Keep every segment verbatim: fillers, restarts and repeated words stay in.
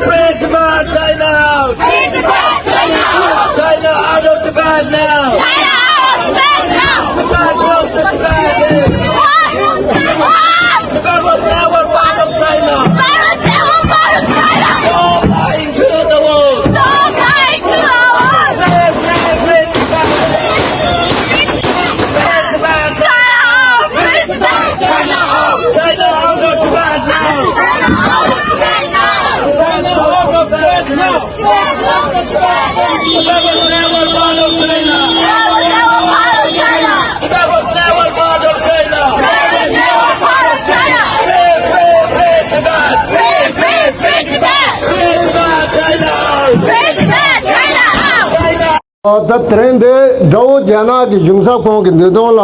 Free Tibet, China out! Free Tibet, China out! China out of Tibet now! China out of Tibet now! Tibet goes to Tibet! Tibet was never part of China! Tibet was never part of China! Stop lying to the world! Stop lying to the world! Free, free, free Tibet! Free Tibet! China out! Free Tibet! China out! China out of Tibet now! China out of Tibet now! China out of Tibet now! Tibet was never part of China! Tibet was never part of China! Tibet was never part of China! Tibet was never part of China! Free, free, free Tibet! Free, free, free Tibet! Free Tibet, China out! Free Tibet, China out! China ད་དེ་རིང་འདི་དགྲ་བོ་རྒྱ་ནག་གི་གཞུང་ཚབ་ཁང་གི་མདུན་ཐང་ལ་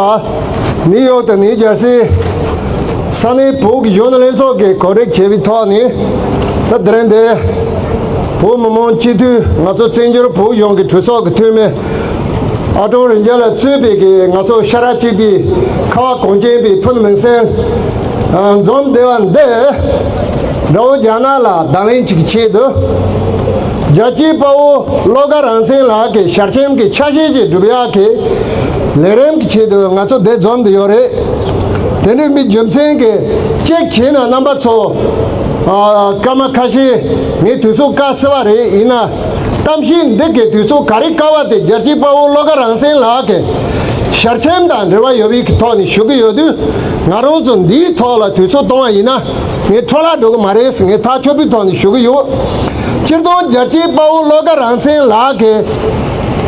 ནིའུ་ཡོག་དང་ནིའུ་ཇར་སི་ས་གནས་བོད་ཀྱི་གཞོན་ནུ་ལྷན་ཚོགས་ཀྱིས་གོ་སྒྲིག་བྱས་པའི་ཐོག་ནས་ད་དེ་རིང་འདི་བོད་མི་མང་སྤྱི་འཐུས་ང་ཚོ་བཙན་བྱོལ་བོད་གཞུང་གི་གྲོས་ཚོགས་ཀྱི་འཐུས་མི་ཨ་ཀྲུང་རིན་ཆེན་ལགས་གཙོས་པའི་གི་ང་ཚོ་ཤ་ཁྲག་གཅིག་པའི་ཁ་བ་གངས་ཅན་པའི་ཕུ་ནུ་མིང་སྲིང་འཛོམས་བསྡད་པ་འདི་དགྲ་བོ་རྒྱ་ནག་ལ་བརྡ་ལན་གཅིག་གི་ཆེད་དུ། རྒྱལ་གཅེས་དཔའ་བོ་བློ་དགའ་རང་བཙན་ལགས་ཀྱི་ཞལ་ཆེམས་ཀྱི་ཆ་ཤས་ཅིག་སྒྲུབ་ཡག་གི་ལས་རིམ་གྱི་ཆེད་དུ་ང་ཚོ་འདིར་འཛོམས་བསྡད་ཡོད་རེད། དེ་འདྲ་མིན་རྒྱུ་མཚན་གྱིས་གཅིག་བྱས་ན་རྣམ་པ་ཚོ་ཨ་སྐར་མ་ཁ་ཤས་ངས་དུས་ཚོད་བཀག་སྲིད་པ་རེད། ཡིན་ན་གཏམ་བཤད་འདི་གའི་དུས་ཚོད་ག་རེ་བཀག་པ་དེ་རྒྱལ་གཅེས་དཔའ་བོ་བློ་དགའ་རང་བཙན་ལགས་ཀྱི་ཞལ་ཆེམས་དང་འབྲེལ་བ་ཡོད་པའི་ཐོག་ནས་ཞུ་གི་ཡོད་དུས། ང་རང་ཚོ་འདིའི་ཐོག་ལ་དུས་ཚོད་གཏོང་བ་ཡིན་ན་ངས་འཕྲོ་བརླག་འགྲོ་གི་མ་རེད་ཟེར་ངས་ཐག་ཆོད་པའི་ཐོག་ནས་ཞུ་གི་ཡོད། སྤྱིར་བཏང་རྒྱལ་གཅེས་དཔའ་བོ་བློ་དགའ་རང་བཙན་ལགས་ཀྱི་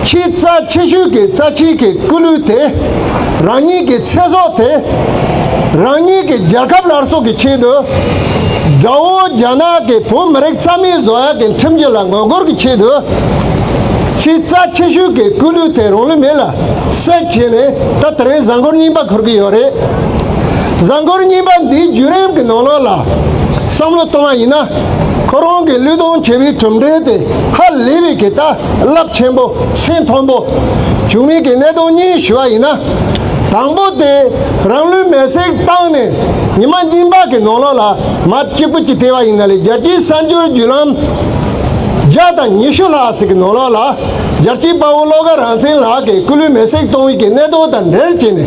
ཆེས་རྩ་ཆེ་ཤོས་ཀྱི་རྩ་ཆེའི་སྐུ་ལུས་དེ། རང་ཉིད་ཀྱི་ཚེ་སྲོག་དེ། རང་ཉིད་ཀྱི་རྒྱལ་ཁབ་སླར་གསོ་གི་ཆེད་དུ། དགྲ་བོ་རྒྱ་ནག་གི་བོད་མི་རིགས་རྩ་མེད་བཟོ་ཡག་གི་ཁྲིམས་གཞི་ལ་ངོ་རྒོལ་གྱི་ཆེད་དུ། ཆེས་རྩ་ཆེ་ཤོས་ཀྱི་སྐུ་ལུས་དེ་རང་ལུས་མེ་ལ་བསྲེགས་བྱས་ནས་ད་དེ་རིང་གཟའ་འཁོར་གཉིས་པ་འཁོར་གྱི་ཡོད་རེད། གཟའ་འཁོར་གཉིས་པ་འདིའི་བརྒྱུད་རིམ་གྱི་ནང་ལོགས་ལ་བསམ་བློ་གཏོང་བ་ཡིན་ན། ཁོ་རང་གི་བློས་གཏོང་བྱས་པའི་གྲུབ་འབྲས་དེ་ཧ་ལས་པའི་གི་ད་རླབས་ཆེན་པོ་སེམས་མཐོན་པོ་བྱུང་བའི་གི་གནད་དོན་གཉིས་ཞུ་བ་ཡིན་ན། དང་པོ་དེ་རང་ལུས་མེར་སྲེག་བཏང་ནས་ཉི་མ་གཉིས་པ་གི་ནང་ལོགས་ལ་མར་གཅིག་པུ་གཅིག་བལྟས་པ་ཡིན་ན་ལས་རྒྱལ་སྤྱིའི་གསར་འགྱུར་བརྒྱུད་ལམ་བརྒྱ་དང་ཉི་ཤུ་ལྷག་ཟིག་གི་ནང་ལོགས་ལ་རྒྱལ་གཅེས་དཔའ་བོ་བློ་དགའ་རང་བཙན་ལགས་ཀྱི་སྐུ་ལུས་མེར་སྲེག་གཏོང་བའི་གི་གནད་དོན་དང་འབྲེལ་བྱས་ནས་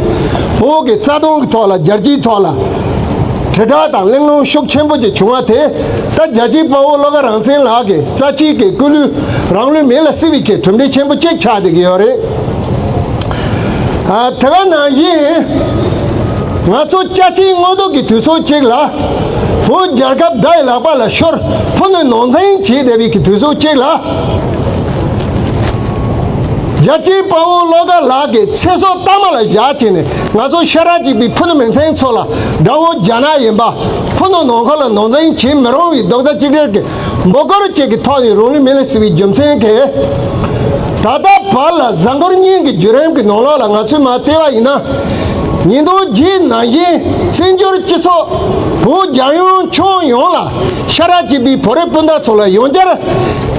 བོད་ཀྱི་རྩ་དོན་གྱི་ཐོག་ལ་རྒྱལ་སྤྱིའི་ཐོག་ལ་དྲིལ་བསྒྲགས་དང་གླེང་སློང་ཤུགས་ཆེན་པོ་ཅིག་བྱུང་བ་དེ་ད་རྒྱལ་གཅེས་དཔའ་བོ་བློ་དགའ་རང་བཙན་ལགས་ཀྱི་རྩ་ཆེའི་གི་སྐུ་ལུས་རང་ལུས་མེ་ལ་བསྲེགས་པའི་གི་གྲུབ་འབྲས་ཆེན་པོ་གཅིག་ཆགས་བསྡད་ཀྱི་ཡོད་རེད། ཨ་དེ་ག་ནང་བཞིན་ང་ཚོ་ཅ་ཆིང་མངོན་རྟོགས་ཀྱི་དུས་ཚོད་གཅིག་ལ་བོད་རྒྱལ་ཁབ་དགྲ་ཡི་ལག་པ་ལ་ཤོར། ཕུ་ནུ་ནང་འཛིང་བྱས་བསྡད་པའི་གི་དུས་ཚོད་གཅིག་ལ། རྒྱལ་གཅེས་དཔའ་བོ་བློ་དགའ་ལགས་ཀྱི་ཚེ་སྲོག་གཏའ་མ་ལ་བཞག་བྱས་ནས་ང་ཚོ་ཤ་ཁྲག་གཅིག་པའི་ཕུ་ནུ་མིང་སྲིང་ཚོ་ལ་དགྲ་བོ་རྒྱ་ནག་ཡིན་པ། ཕུ་ནུ་ནང་ཁུལ་ལ་ནང་འཛིང་བྱེད་མི་རུང་བའི་རྡོག་རྩ་གཅིག་སྒྲིལ་གྱི་འབོད་སྐུལ་བཅས་ཀྱི་ཐོག་ནས་རང་ལུས་མེ་ལ་བསྲེགས་པའི་རྒྱུ་མཚན་གྱིས། ད་ལྟ་བར་ལ་གཟའ་འཁོར་གཉིས་ཀྱི་བརྒྱུད་རིམ་གྱི་ནང་ལོགས་ལ་ང་ཚོས་མར་བལྟས་པ་ཡིན་ན། ཉིས་སྟོང་བརྒྱད་ནང་བཞིན་བཙན་བྱོལ་སྤྱི་ཚོགས་བོད་རྒྱལ་ཡོངས་ཁྱོན་ཡོངས་ལ་ཤ་ཁྲག་གཅིག་པའི་བོད་རིགས་སྤུན་ཟླ་ཚོ་ལ་ཡང་བསྐྱར་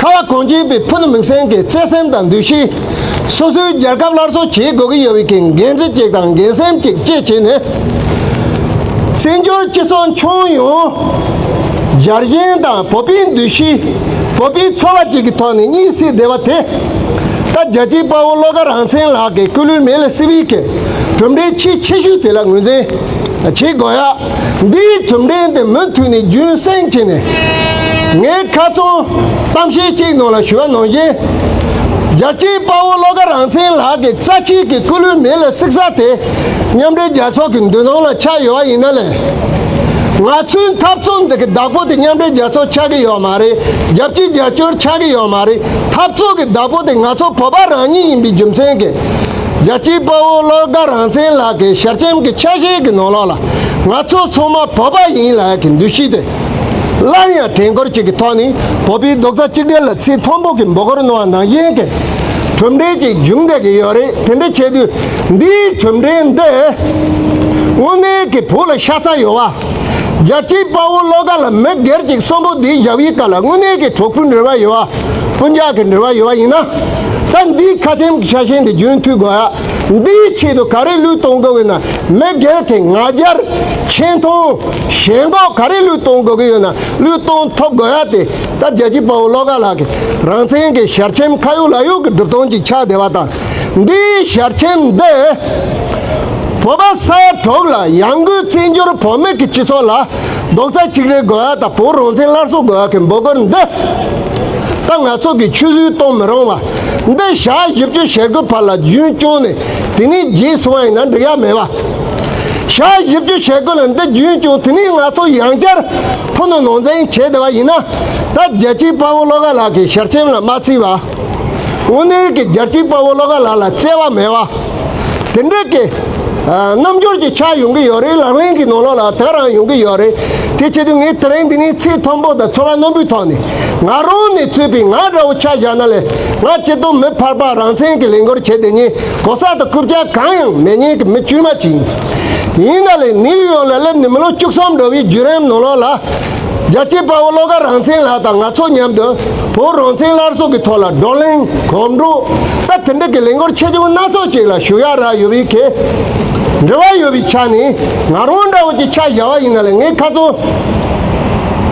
ཁ་བ་གངས་ཅན་པའི་ཕུ་ནུ་མིང་སྲིང་གི་བརྩེ་སེམས་དང་འདུ་ཤེས། སོ་སོའི་རྒྱལ་ཁབ་སླར་གསོ་བྱེད་དགོས་ཀྱི་ཡོད་པའི་གི་འགན་འཁྲི་གཅིག་དང་འགན་སེམས་གཅིག་བཅས་བྱས་ནས། བཙན་བྱོལ་སྤྱི་ཚོགས་ཁྱོན་ཡོངས་རྒྱལ་ཞེན་དང་བོད་པའི་འདུ་ཤེས། བོད་པའི་ཚོར་བ་བཅས་ཀྱི་ཐོག་ནས་གཉིད་སད་བསྡད་པ་དེ། ད་རྒྱལ་གཅེས་དཔའ་བོ་བློ་དགའ་རང་བཙན་ལགས་ཀྱི་སྐུ་ལུས་མེ་ལ་བསྲེགས་པའི་གི་གྲུབ་འབྲས་ཆེས་ཆེ་ཤོས་དེ་ལ་ངོས་འཛིན་བྱེད་དགོས་ཡ། འདིའི་གྲུབ་འབྲས་འདི་མུ་མཐུད་ནས་རྒྱུན་བསྲིང་བྱས་ནས། ངས་ཁ་རྩང་གཏམ་བཤད་གཅིག་ནང་ལ་ཞུས་པ་ནང་བཞིན། རྒྱལ་གཅེས་དཔའ་བོ་བློ་དགའ་རང་བཙན་ལགས་ཀྱི་རྩ་ཆེའི་གི་སྐུ་ལུས་མེ་ལ་བསྲེགས་ས་དེ་མཉམ་འབྲེལ་རྒྱལ་ཚོགས་ཀྱི་མདུན་ཐང་ལ་ཆགས་ཡོད་པ་ཡིན་ན་ལས། ང་ཚོའི་འཐབ་རྩོད་འདི་གི་བདག་པོ་དེ་མཉམ་འབྲེལ་རྒྱལ་ཚོགས་ཆགས་ཀྱི་ཡོད་མ་རེད། རྒྱལ་སྤྱིའི་རྒྱལ་སྤྱིར་ཆགས་ཀྱི་ཡོད་མ་རེད། འཐབ་རྩོད་ཀྱི་བདག་པོ་དེ་ང་ཚོ་བོད་པ་རང་ཉིད་ཡིན་པའི་རྒྱུ་མཚན་གྱིས། རྒྱལ་གཅེས་དཔའ་བོ་བློ་དགའ་རང་བཙན་ལགས་ཀྱི་ཞལ་ཆེམས་ཀྱི་ཆ་ཤས་ཀྱི་ནང་ལོགས་ལ་ང་ཚོ་ཚང་མ་བོད་པ་ཡིན་ལབ་ཡག་གི་འདུ་ཤེས་དེ་སླར་ཡང་དྲན་སྐུལ་བཅས་ཀྱི་ཐོག་ནས་བོད་པའི་རྡོག་རྩ་གཅིག་སྒྲིལ་ལ་ཚད་མཐོན་པོ་གི་འབོད་སྐུལ་གནང་བ་ནང་བཞིན་གྱི་གྲུབ་འབྲས་ཅིག་བྱུང་བསྡད་ཀྱི་ཡོད་རེད། དེ་འདྲ་བྱས་དུས་འདིའི་གྲུབ་འབྲས་འདི་དངོས་གནས་ཀྱི་བོད་ལ་ཤ་ཚ་ཡོད་པ། རྒྱལ་གཅེས་དཔའ་བོ་བློ་དགའ་ལ་མི་སྒེར་གྱི་གསོན་པོ་འདི་བཞག་པའི་སྐབས་ལ་དངོས་གནས་ཀྱི་གྲོགས་པོའི་འབྲེལ་བ་ཡོད་པ། སྤུན་ཀྱག་གི་འབྲེལ་བ་ཡོད་པ་ཡིན་ན། ད་འདིའི་ཁ་ཆེམས་ཀྱི་ཆ་ཤས་འདི་རྒྱུན་མཐུད་དགོས་ཡ། འདིའི་ཆེད་དུ་ག་རེ་བློས་གཏོང་དགོས་ཡོད་ན། མི་སྒེར་གྱི་ང་རྒྱལ། ཆེ་མཐོང་། ཞེན་ཁོག་ག་རེ་བློས་གཏོང་དགོས་ཀྱི་ཡོད་ན་བློས་གཏོང་ཐུབ་དགོས་ཡ་དེ། ད་རྒྱལ་གཅེས་དཔའ་བོ་བློ་དགའ་ལགས་ཀྱི་རང་བཙན་གྱི་ཞལ་ཆེམས་ཁ་ཡོད་ལག་ཡོད་ཀྱི་སྒྲུབ་སྟངས་ཅིག་ཆགས་བསྡད་པ་དང་། འདིའི་ཞལ་ཆེམས་འདི་བོད་པ་ས་ཡ་དྲུག་ལ་ཡང་སྒོས་བཙན་བྱོལ་བོད་མི་གི་སྤྱི་ཚོགས་ལ་རྡོག་རྩ་གཅིག་སྒྲིལ་དགོས་ཡ་དང་བོད་རང་བཙན་སླར་གསོ་དགོས་ཡ་གི་འབོད་སྐུལ་འདི། ད་ང་ཚོ་གིས་ཆུད་ཟོས་གཏོང་མི་རུང་བ། འདི་ཞག་བཞི་བཅུ་ཞེ་དགུ་བར་ལ་རྒྱུན་བསྐྱངས་ནས་དེ་ནས་རྗེས་སོང་བ་ཡིན་ན་འགྲིག་ཡ་མེད་པ། ཞག་བཞི་བཅུ་ཞེ་དགུ་ལ་འདི་རྒྱུན་བསྐྱངས། དེ་ནས་ང་ཚོ་ཡང་བསྐྱར་ཕུ་ནུ་ནང་འཛིང་བྱས་བསྡད་པ་ཡིན་ན། ད་རྒྱལ་གཅེས་དཔའ་བོ་བློ་དགའ་ལགས་ཀྱི་ཞལ་ཆེམས་ལ་མ་བརྩིས་པ། དངོས་གནས་ཀྱི་རྒྱལ་གཅེས་དཔའ་བོ་བློ་དགའ་ལགས་ལ་བརྩེ་བ་མེད་པ། དེ་འདྲ་གི་ཨ། རྣམ་འགྱུར་ཅིག་ཆགས་ཡོང་གི་ཡོད་རེད། ལག་ལེན་གྱི་ནང་ལོགས་ལ་དེ་ག་རང་ཡོང་གི་ཡོད་རེད། དེ་བྱེད་དུས་ངས་དེ་རིང་འདི་ནས་ཚིག་མཐོན་པོ་དང་ཚོར་བ་རྣོན་པོའི་ཐོག་ནས། ང་རང་ནས་གཙོས་པའི་ང་འདྲ་བོ་ཆ་བཞག་ན་ལས། ང་སྤྱིར་བཏང་མི་ཕལ་པ་རང་བཙན་གྱི་ལས་འགུལ་བྱེད་བསྡད་མཁན་གོ་ས་དང་རྐུབ་བཀྱག་གང་ཡང་མེད་མཁན་གྱི་མི་དཀྱུས་མ་ཅིག་ཡིན། ཡིན་ན་ལས་ནིའུ་ཡོག་ལ་སླེབས་ནས་མི་ལོ་བཅུ་གསུམ་འགྲོ་བའི་བརྒྱུད་རིམ་ནང་ལོགས་ལ། རྒྱལ་གཅེས་དཔའ་བོ་བློ་དགའ་རང་བཙན་ལགས་དང་ང་ཚོ་མཉམ་དུ་བོད་རང་བཙན་སླར་གསོ་གི་ཐོག་ལ་བགྲོ་གླེང་གོམ་བགྲོད། ད་དེ་འདྲ་གི་ལས་འགུལ་ཆེ་ཆུང་སྣ་ཚོགས་ཅིག་ལ་ཞུགས་ཡག་རག་ཡོད་པའི་གི་འབྲེལ་བ་ཡོད་པའི་ཆ་ནས། ང་རང་འདྲ་བོ་ཅིག་ཆ་བཞག་པ་ཡིན་ན་ལས། ངས་ཁ་སང་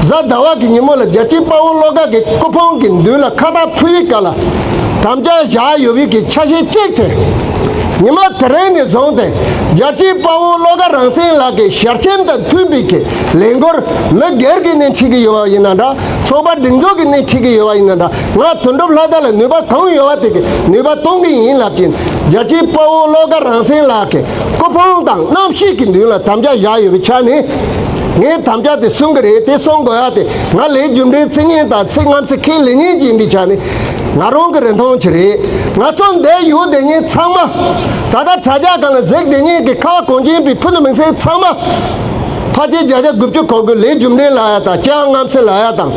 གཟའ་ཟླ་བ་གི་ཉིན་མོ་ལ་རྒྱལ་གཅེས་དཔའ་བོ་བློ་དགའ་གི་སྐུ་ཕུང་གི་མདུན་ལ་ཁ་བཏགས་ཕུལ་བའི་སྐབས་ལ། དམ་བཅའ་བཞག་ཡོད་པའི་གི་ཆ་ཤས་གཅིག་དེ། ཉི་མ་དེ་རིང་ནས་བཟུང་སྟེ་རྒྱལ་གཅེས་དཔའ་བོ་བློ་དགའ་རང་བཙན་ལགས་ཀྱི་ཞལ་ཆེམས་དང་མཐུན་པའི་གི་ལས་འགུལ་མི་སྒེར་གྱི་སྣེ་ཁྲིད་ཀྱི་ཡོད་པ་ཡིན་ན་འདྲ། ཚོགས་པ་སྒྲིག་འཛུགས་ཀྱི་སྣེ་ཁྲིད་ཀྱི་ཡོད་པ་ཡིན་ན་འདྲ། ང་དོན་གྲུབ་ལྷ་དར་ལ་ནུས་པ་གང་ཡོད་པ་དེ་གི་ནུས་པ་གཏོང་གི་ཡིན་ལབ་ཀྱིན། རྒྱལ་གཅེས་དཔའ་བོ་བློ་དགའ་རང་བཙན་ལགས་ཀྱི་སྐུ་ཕུང་དང་རྣམ་ཤེས་ཀྱི་མདུན་ལ་དམ་བཅའ་བཞག་ཡོད་པའི་ཆ་ནས། ངས་དམ་བཅའ་དེ་སྲུང་གི་རེད། དེ་སྲུང་དགོས་ཡ་དེ་ང་ལས་རྒྱུ་འབྲས་བརྩི་མཁན་དང་ཚིག་རྔམ་ཚིག་ཁས་ལེན་མཁན་ཅིག་ཡིན་པའི་ཆ་ནས། ང་རང་གི་རིན་ཐང་ཅིག་རེད། ང་ཚོ་འདིར་ཡོད་བསྡད་མཁན་ཚང་མ། ད་ལྟ་དྲ་རྒྱ་སྒང་ལ་གཟིགས་བསྡད་མཁན་གྱི་ཁ་བ་གངས་ཅན་པའི་ཕུ་ནུ་མི་སེར་ཚང་མ། ཕལ་ཆེར་བརྒྱ་ཆ་དགུ་བཅུ་གོ་དགུ་ལས་རྒྱུ་འབྲས་ལབ་ཡ་དང་སྐྱེ་བ་སྔ་ཕྱི་ལབ་ཡ་དང་།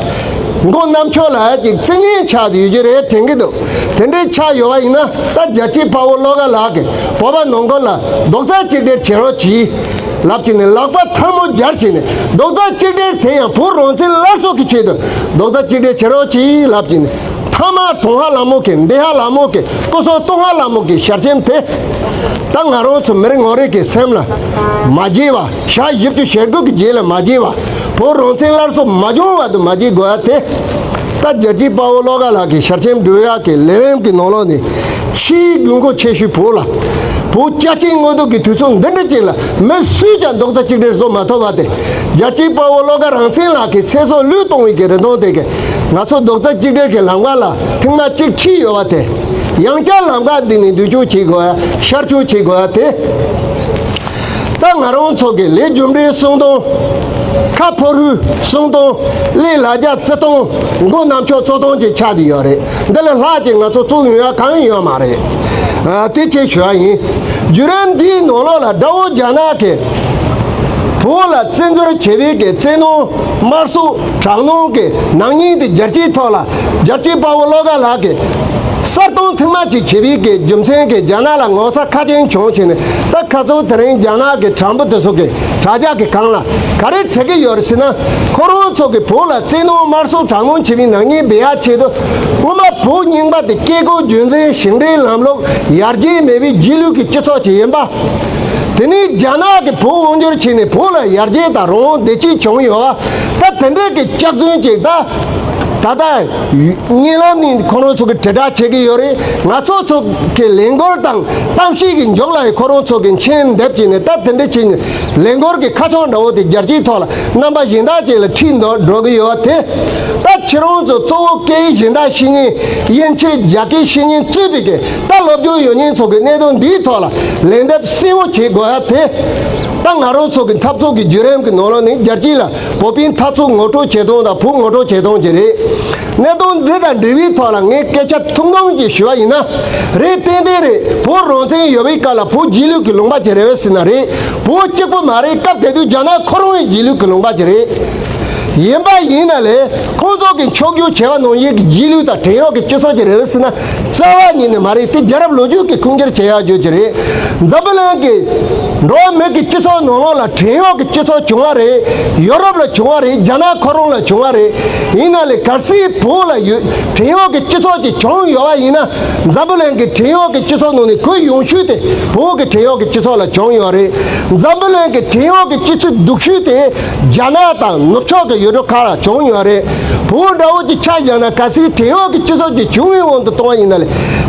མགོ་རྣམ་ཅོག་ལབ་ཡ་ཅིག་བརྩི་མཁན་ཆགས་བསྡད་ཡོད་ཀྱི་རེད་དྲན་གྱི་འདུག་དེ་འདྲའི་ཆགས་ཡོད་པ་ཡིན་ན། ད་རྒྱལ་གཅེས་དཔའ་བོ་བློ་དགའ་ལགས་ཀྱིས་བོད་པ་ནང་ཁུལ་ལ་རྡོག་རྩ་གཅིག་སྒྲིལ་བྱེད་རོགས་གྱིས་ལབ་ཀྱིན་ནས། ལག་པ་ཐལ་མོ་སྦྱར་གྱིན་ནས། རྡོག་རྩ་གཅིག་སྒྲིལ་དེ་ཡང་བོད་རང་བཙན་སླར་གསོ་གི་ཆེད་དུ་རྡོག་རྩ་གཅིག་སྒྲིལ་བྱེད་རོགས་གྱིས་ལབ་ཀྱིན་ནས། མཐའ་མ་དོན་ཧ་ལམ་མོ་གི་འདི་ཧ་ལམ་མོ་གི་སྐུ་སྲུང་སྟོང་ཧ་ལམ་མོ་གི་ཞལ་ཆེམས་དེ། ད་ང་རང་ཚོ་མི་རེ་ངོ་རེ་གི་སེམས་ལ་མ་བརྗེད་པ། ཞག་བཞི་བཅུ་ཞེ་དགུ་གི་རྗེས་ལ་མ་བརྗེད་པ། བོད་རང་བཙན་སླར་གསོ་མ་བྱུང་བར་དུ་མ་བརྗེད་དགོས་ཡ་དེ། ད་རྒྱལ་གཅེས་དཔའ་བོ་བློ་དགའ་ལགས་ཀྱི་ཞལ་ཆེམས་འབྲི་ཡག་གི་ལས་རིམ་གྱི་ནང་ལོགས་ནས། ཆེས་དགོས་མཁོ་ཆེ་ཤོས་བོད་ལ། བོད་རྒྱ་ཆེའི་མངོན་འདོད་ཀྱི་དུས་ཚོད་འདི་འདྲ་ཅིག་ལ་མི་སུས་ཀྱང་རྡོག་རྩ་གཅིག་སྒྲིལ་བཟོ་མ་ཐུབ་པ་དེ། རྒྱལ་གཅེས་དཔའ་བོ་བློ་དགའ་རང་བཙན་ལགས་ཀྱི་ཚེ་སྲོག་བློས་གཏོང་བའི་གི་རིན་ཐང་དེ་གིས། ང་ཚོ་རྡོག་རྩ་གཅིག་སྒྲིལ་གྱི་ལམ་ཁ་ལ་ཐེངས་མ་གཅིག་ཁྲིད་ཡོད་པ་དེ། ཡང་བསྐྱར་ལམ་ཁ་འདི་ནས་མདུན་སྐྱོད་བྱེད་དགོས་ཡ། ཤར་སྐྱོད་བྱེད་དགོས་ཡ་དེ། ད་ང་རང་ཚོ་གི་ལས་རྒྱུ་འབྲས་སྲུང་སྟངས། ཁ་ཕོ་རུས་སྲུང་སྟངས། ལས་ལ་རྒྱ་བརྩི་སྟངས། མགོ་རྣམ་ཅོག་བཙུགས་སྟངས་ཅིག་ཆགས་བསྡད་ཡོད་རེད། འདི་ལས་ལྷག་ཅིག་ང་ཚོ་བཙུགས་ཡོང་ཡ་གང་ཡང་ཡོད་མ་རེད། ཨ། དེ་ཅིག་ཞུ་ཡ་ཡིན། བརྒྱུད་རིམ་འདིའི་ནང་ལོགས་ལ་དགྲ་བོ་རྒྱ་ནག་གིས་བོད་ལ་བཙན་འཛུལ་བྱས་པའི་གི་བཙན་གནོན། དམར་གསོད། དྲག་གནོན་གྱི་ནག་ཉེས་དེ་རྒྱལ་སྤྱིའི་ཐོག་ལ་རྒྱལ་གཅེས་དཔའ་བོ་བློ་དགའ་ལགས་ཀྱིས་གསར་གཏོད་ཐེངས་མ་གཅིག་བྱས་པའི་གི་རྒྱུ་མཚན་གྱིས་རྒྱ་ནག་ལ་ངོ་ཚ་ཁ་ཅན་བྱུང་བྱས་ནས། ད་ཁ་སང་དེ་རིང་རྒྱ་ནག་གི་དྲ་འབུ་དེ་ཚོ་གི་དྲ་རྒྱ་གི་སྒང་ལ་ག་རེ་བྲིས་ཀྱི་ཡོད་རེད་ཟེར་ན། ཁོ་རང་ཚོ་གིས་བོད་ལ་བཙན་གནོན་དམར་གསོད་དྲག་གནོན་བྱས་པའི་ནག་ཉེས་སྦས་ཡག་ཆེད་དུ། སྔོན་མ་བོད་རྙིང་པ་དེ་བཀས་བཀོད་རྒྱུད་འཛིན་ཞིང་བྲན་ལམ་ལུགས་ཡར་རྒྱས་མེད་པའི་རྗེས་ལུས་ཀྱི་སྤྱི་ཚོགས་ཅིག་ཡིན་པ། དེ་ནས་རྒྱ་ནག་གིས་བོད་དབང་བསྒྱུར་བྱས་ནས་བོད་ལ་ཡར་རྒྱས་དང་རང་དབང་བདེ་སྐྱིད་བྱུང་ཡོད་པ། ད་དེ་འདྲ་གི་སྐྱག་རྫུན་ཅིག་ད་ད་ལྟ་བརྙན་ལམ་ནས་ཁོ་རང་ཚོ་གིས་དྲིལ་བསྒྲགས་བྱེད་ཀྱི་ཡོད་རེད། ང་ཚོ་ཚོ་གི་ལས་འགུལ་དང་གཏམ་བཤད་ཀྱི་མཇུག་ལ་ཡང་ཁོ་རང་ཚོ་གིས་མཆན་འདེབས་བྱས་ནས། ད་དེ་འདྲ་བྱས་ནས་ལས་འགུལ་གྱི་ཁ་བྱང་འདྲ་བོ་དེ་རྒྱལ་སྤྱིའི་ཐོག་ལ་རྣམ་པ་གཞན་དག་ཅིག་ལ་ཁྲིད་འགྲོ་འགྲོ་གི་ཡོད་དེ། ད་ཁྱེད་རང་ཚོ་གཙོ་བོ་སྐད་ཡིག་གཞན་དག་ཤེས་མཁན། དབྱིན་ཇི་རྒྱ་སྐད་ཤེས་མཁན་གཙོས་པའི་གི་ད་སློབ་སྦྱོང་ཡོད་མཁན་ཚོ་གིས་གནད་དོན་འདིའི་ཐོག་ལ་ལན་འདེབས་གསལ་བོ་བྱེད་དགོས་ཡ་དེ། ད་ང་རང་ཚོ་གི་འཐབ་རྩོད་ཀྱི་བརྒྱུད་རིམ་གྱི་ནང་ལོགས་ནས་རྒྱལ་སྤྱི་ལ་བོད་པའི་འཐབ་རྩོད་ངོ་སྤྲོད་བྱེད་སྟངས་དང་བོད་ངོ་སྤྲོད་བྱེད་སྟངས་ཅིག་རེད། གནད་དོན་འདི་དང་འབྲེལ་བའི་ཐོག་ལ་ངས་སྐད་ཆ་ཐུང་ཐུང་ཅིག་ཞུ་བ་ཡིན་ན། རེད། ཏན་ཏན་རེད། བོད་རང་བཙན་ཡོད་པའི་སྐབས་ལ་བོད་རྗེས་ལུས་ཀྱི་ལུང་པ་ཅིག་རེད་པས་ཟེར་ན་རེད། བོད་གཅིག་པུ་མ་རེད། སྐབས་དེ་དུས་རྒྱ་ནག་ཁོ་རང་ཡང་རྗེས་ལུས་ཀྱི་ལུང་པ་ཅིག་རེད། ཡིན་པ་ཡིན་ན་ལས་ཁོང་ཚོ་གི་ཕྱོགས་བསྒྱུར་བྱས་པ་ནང་བཞིན་གྱི་རྗེས་ལུས་དང་བྲན་གཡོག་གི་སྤྱི་ཚོགས་ཀྱི་རེད་ཟེར་ན་རྩ་བ་ཉིད་ནས་མ་རེད། དེ་རྒྱལ་རབས་ལོ་རྒྱུས་ཀྱི་ཁུངས་སྐྱེལ་བྱེད་ཡག་རྒྱུ་ཅི་རེད། འཛམ་བུ་གླིང་གི་འགྲོ་བ་མི་གི་སྤྱི་ཚོགས་ནང་ལོགས་ལ་བྲན་གཡོག་གི་སྤྱི་ཚོགས་བྱུང་བ་རེད། ཡོ་རོབ་ལ་བྱུང་བ་རེད། རྒྱ་ནག་ཁོ་རང་ལ་བྱུང་བ་རེད། ཡིན་ན་ལས་གལ་སྲིད་བོད་ལ་ཡོད་བྲན་གཡོག་གི་སྤྱི་ཚོགས་ཅིག་བྱུང་ཡོད་པ་ཡིན་ན། འཛམ་བུ་གླིང་གི་བྲན་གཡོག་གི་སྤྱི་ཚོགས་ནང་ནས་གུ་ཡངས་ཤོས་དེ་བོད་ཀྱི་བྲན་གཡོག་གི་སྤྱི་ཚོགས་ལ་བྱུང་ཡོད་རེད། འཛམ་བུ་གླིང་གི་བྲན་གཡོག་གི་སྤྱི་ཚོགས་སྡུག་ཤོས་དེ་རྒྱ་ནག་དང་ནུབ་ཕྱོགས་ཀྱི་ཡུལ་གྲུ་ཁག་ལ་བྱུང་ཡོད་རེད། བོད་འདྲ་བོ་ཅིག་ཆ་བཞག་ན་གལ་སྲིད་བྲན་གཡོག་གི་སྤྱི་ཚོགས་ཅིག་བྱུང་བའི་དབང་དུ་གཏོང་བ་ཡིན་ན་ལས་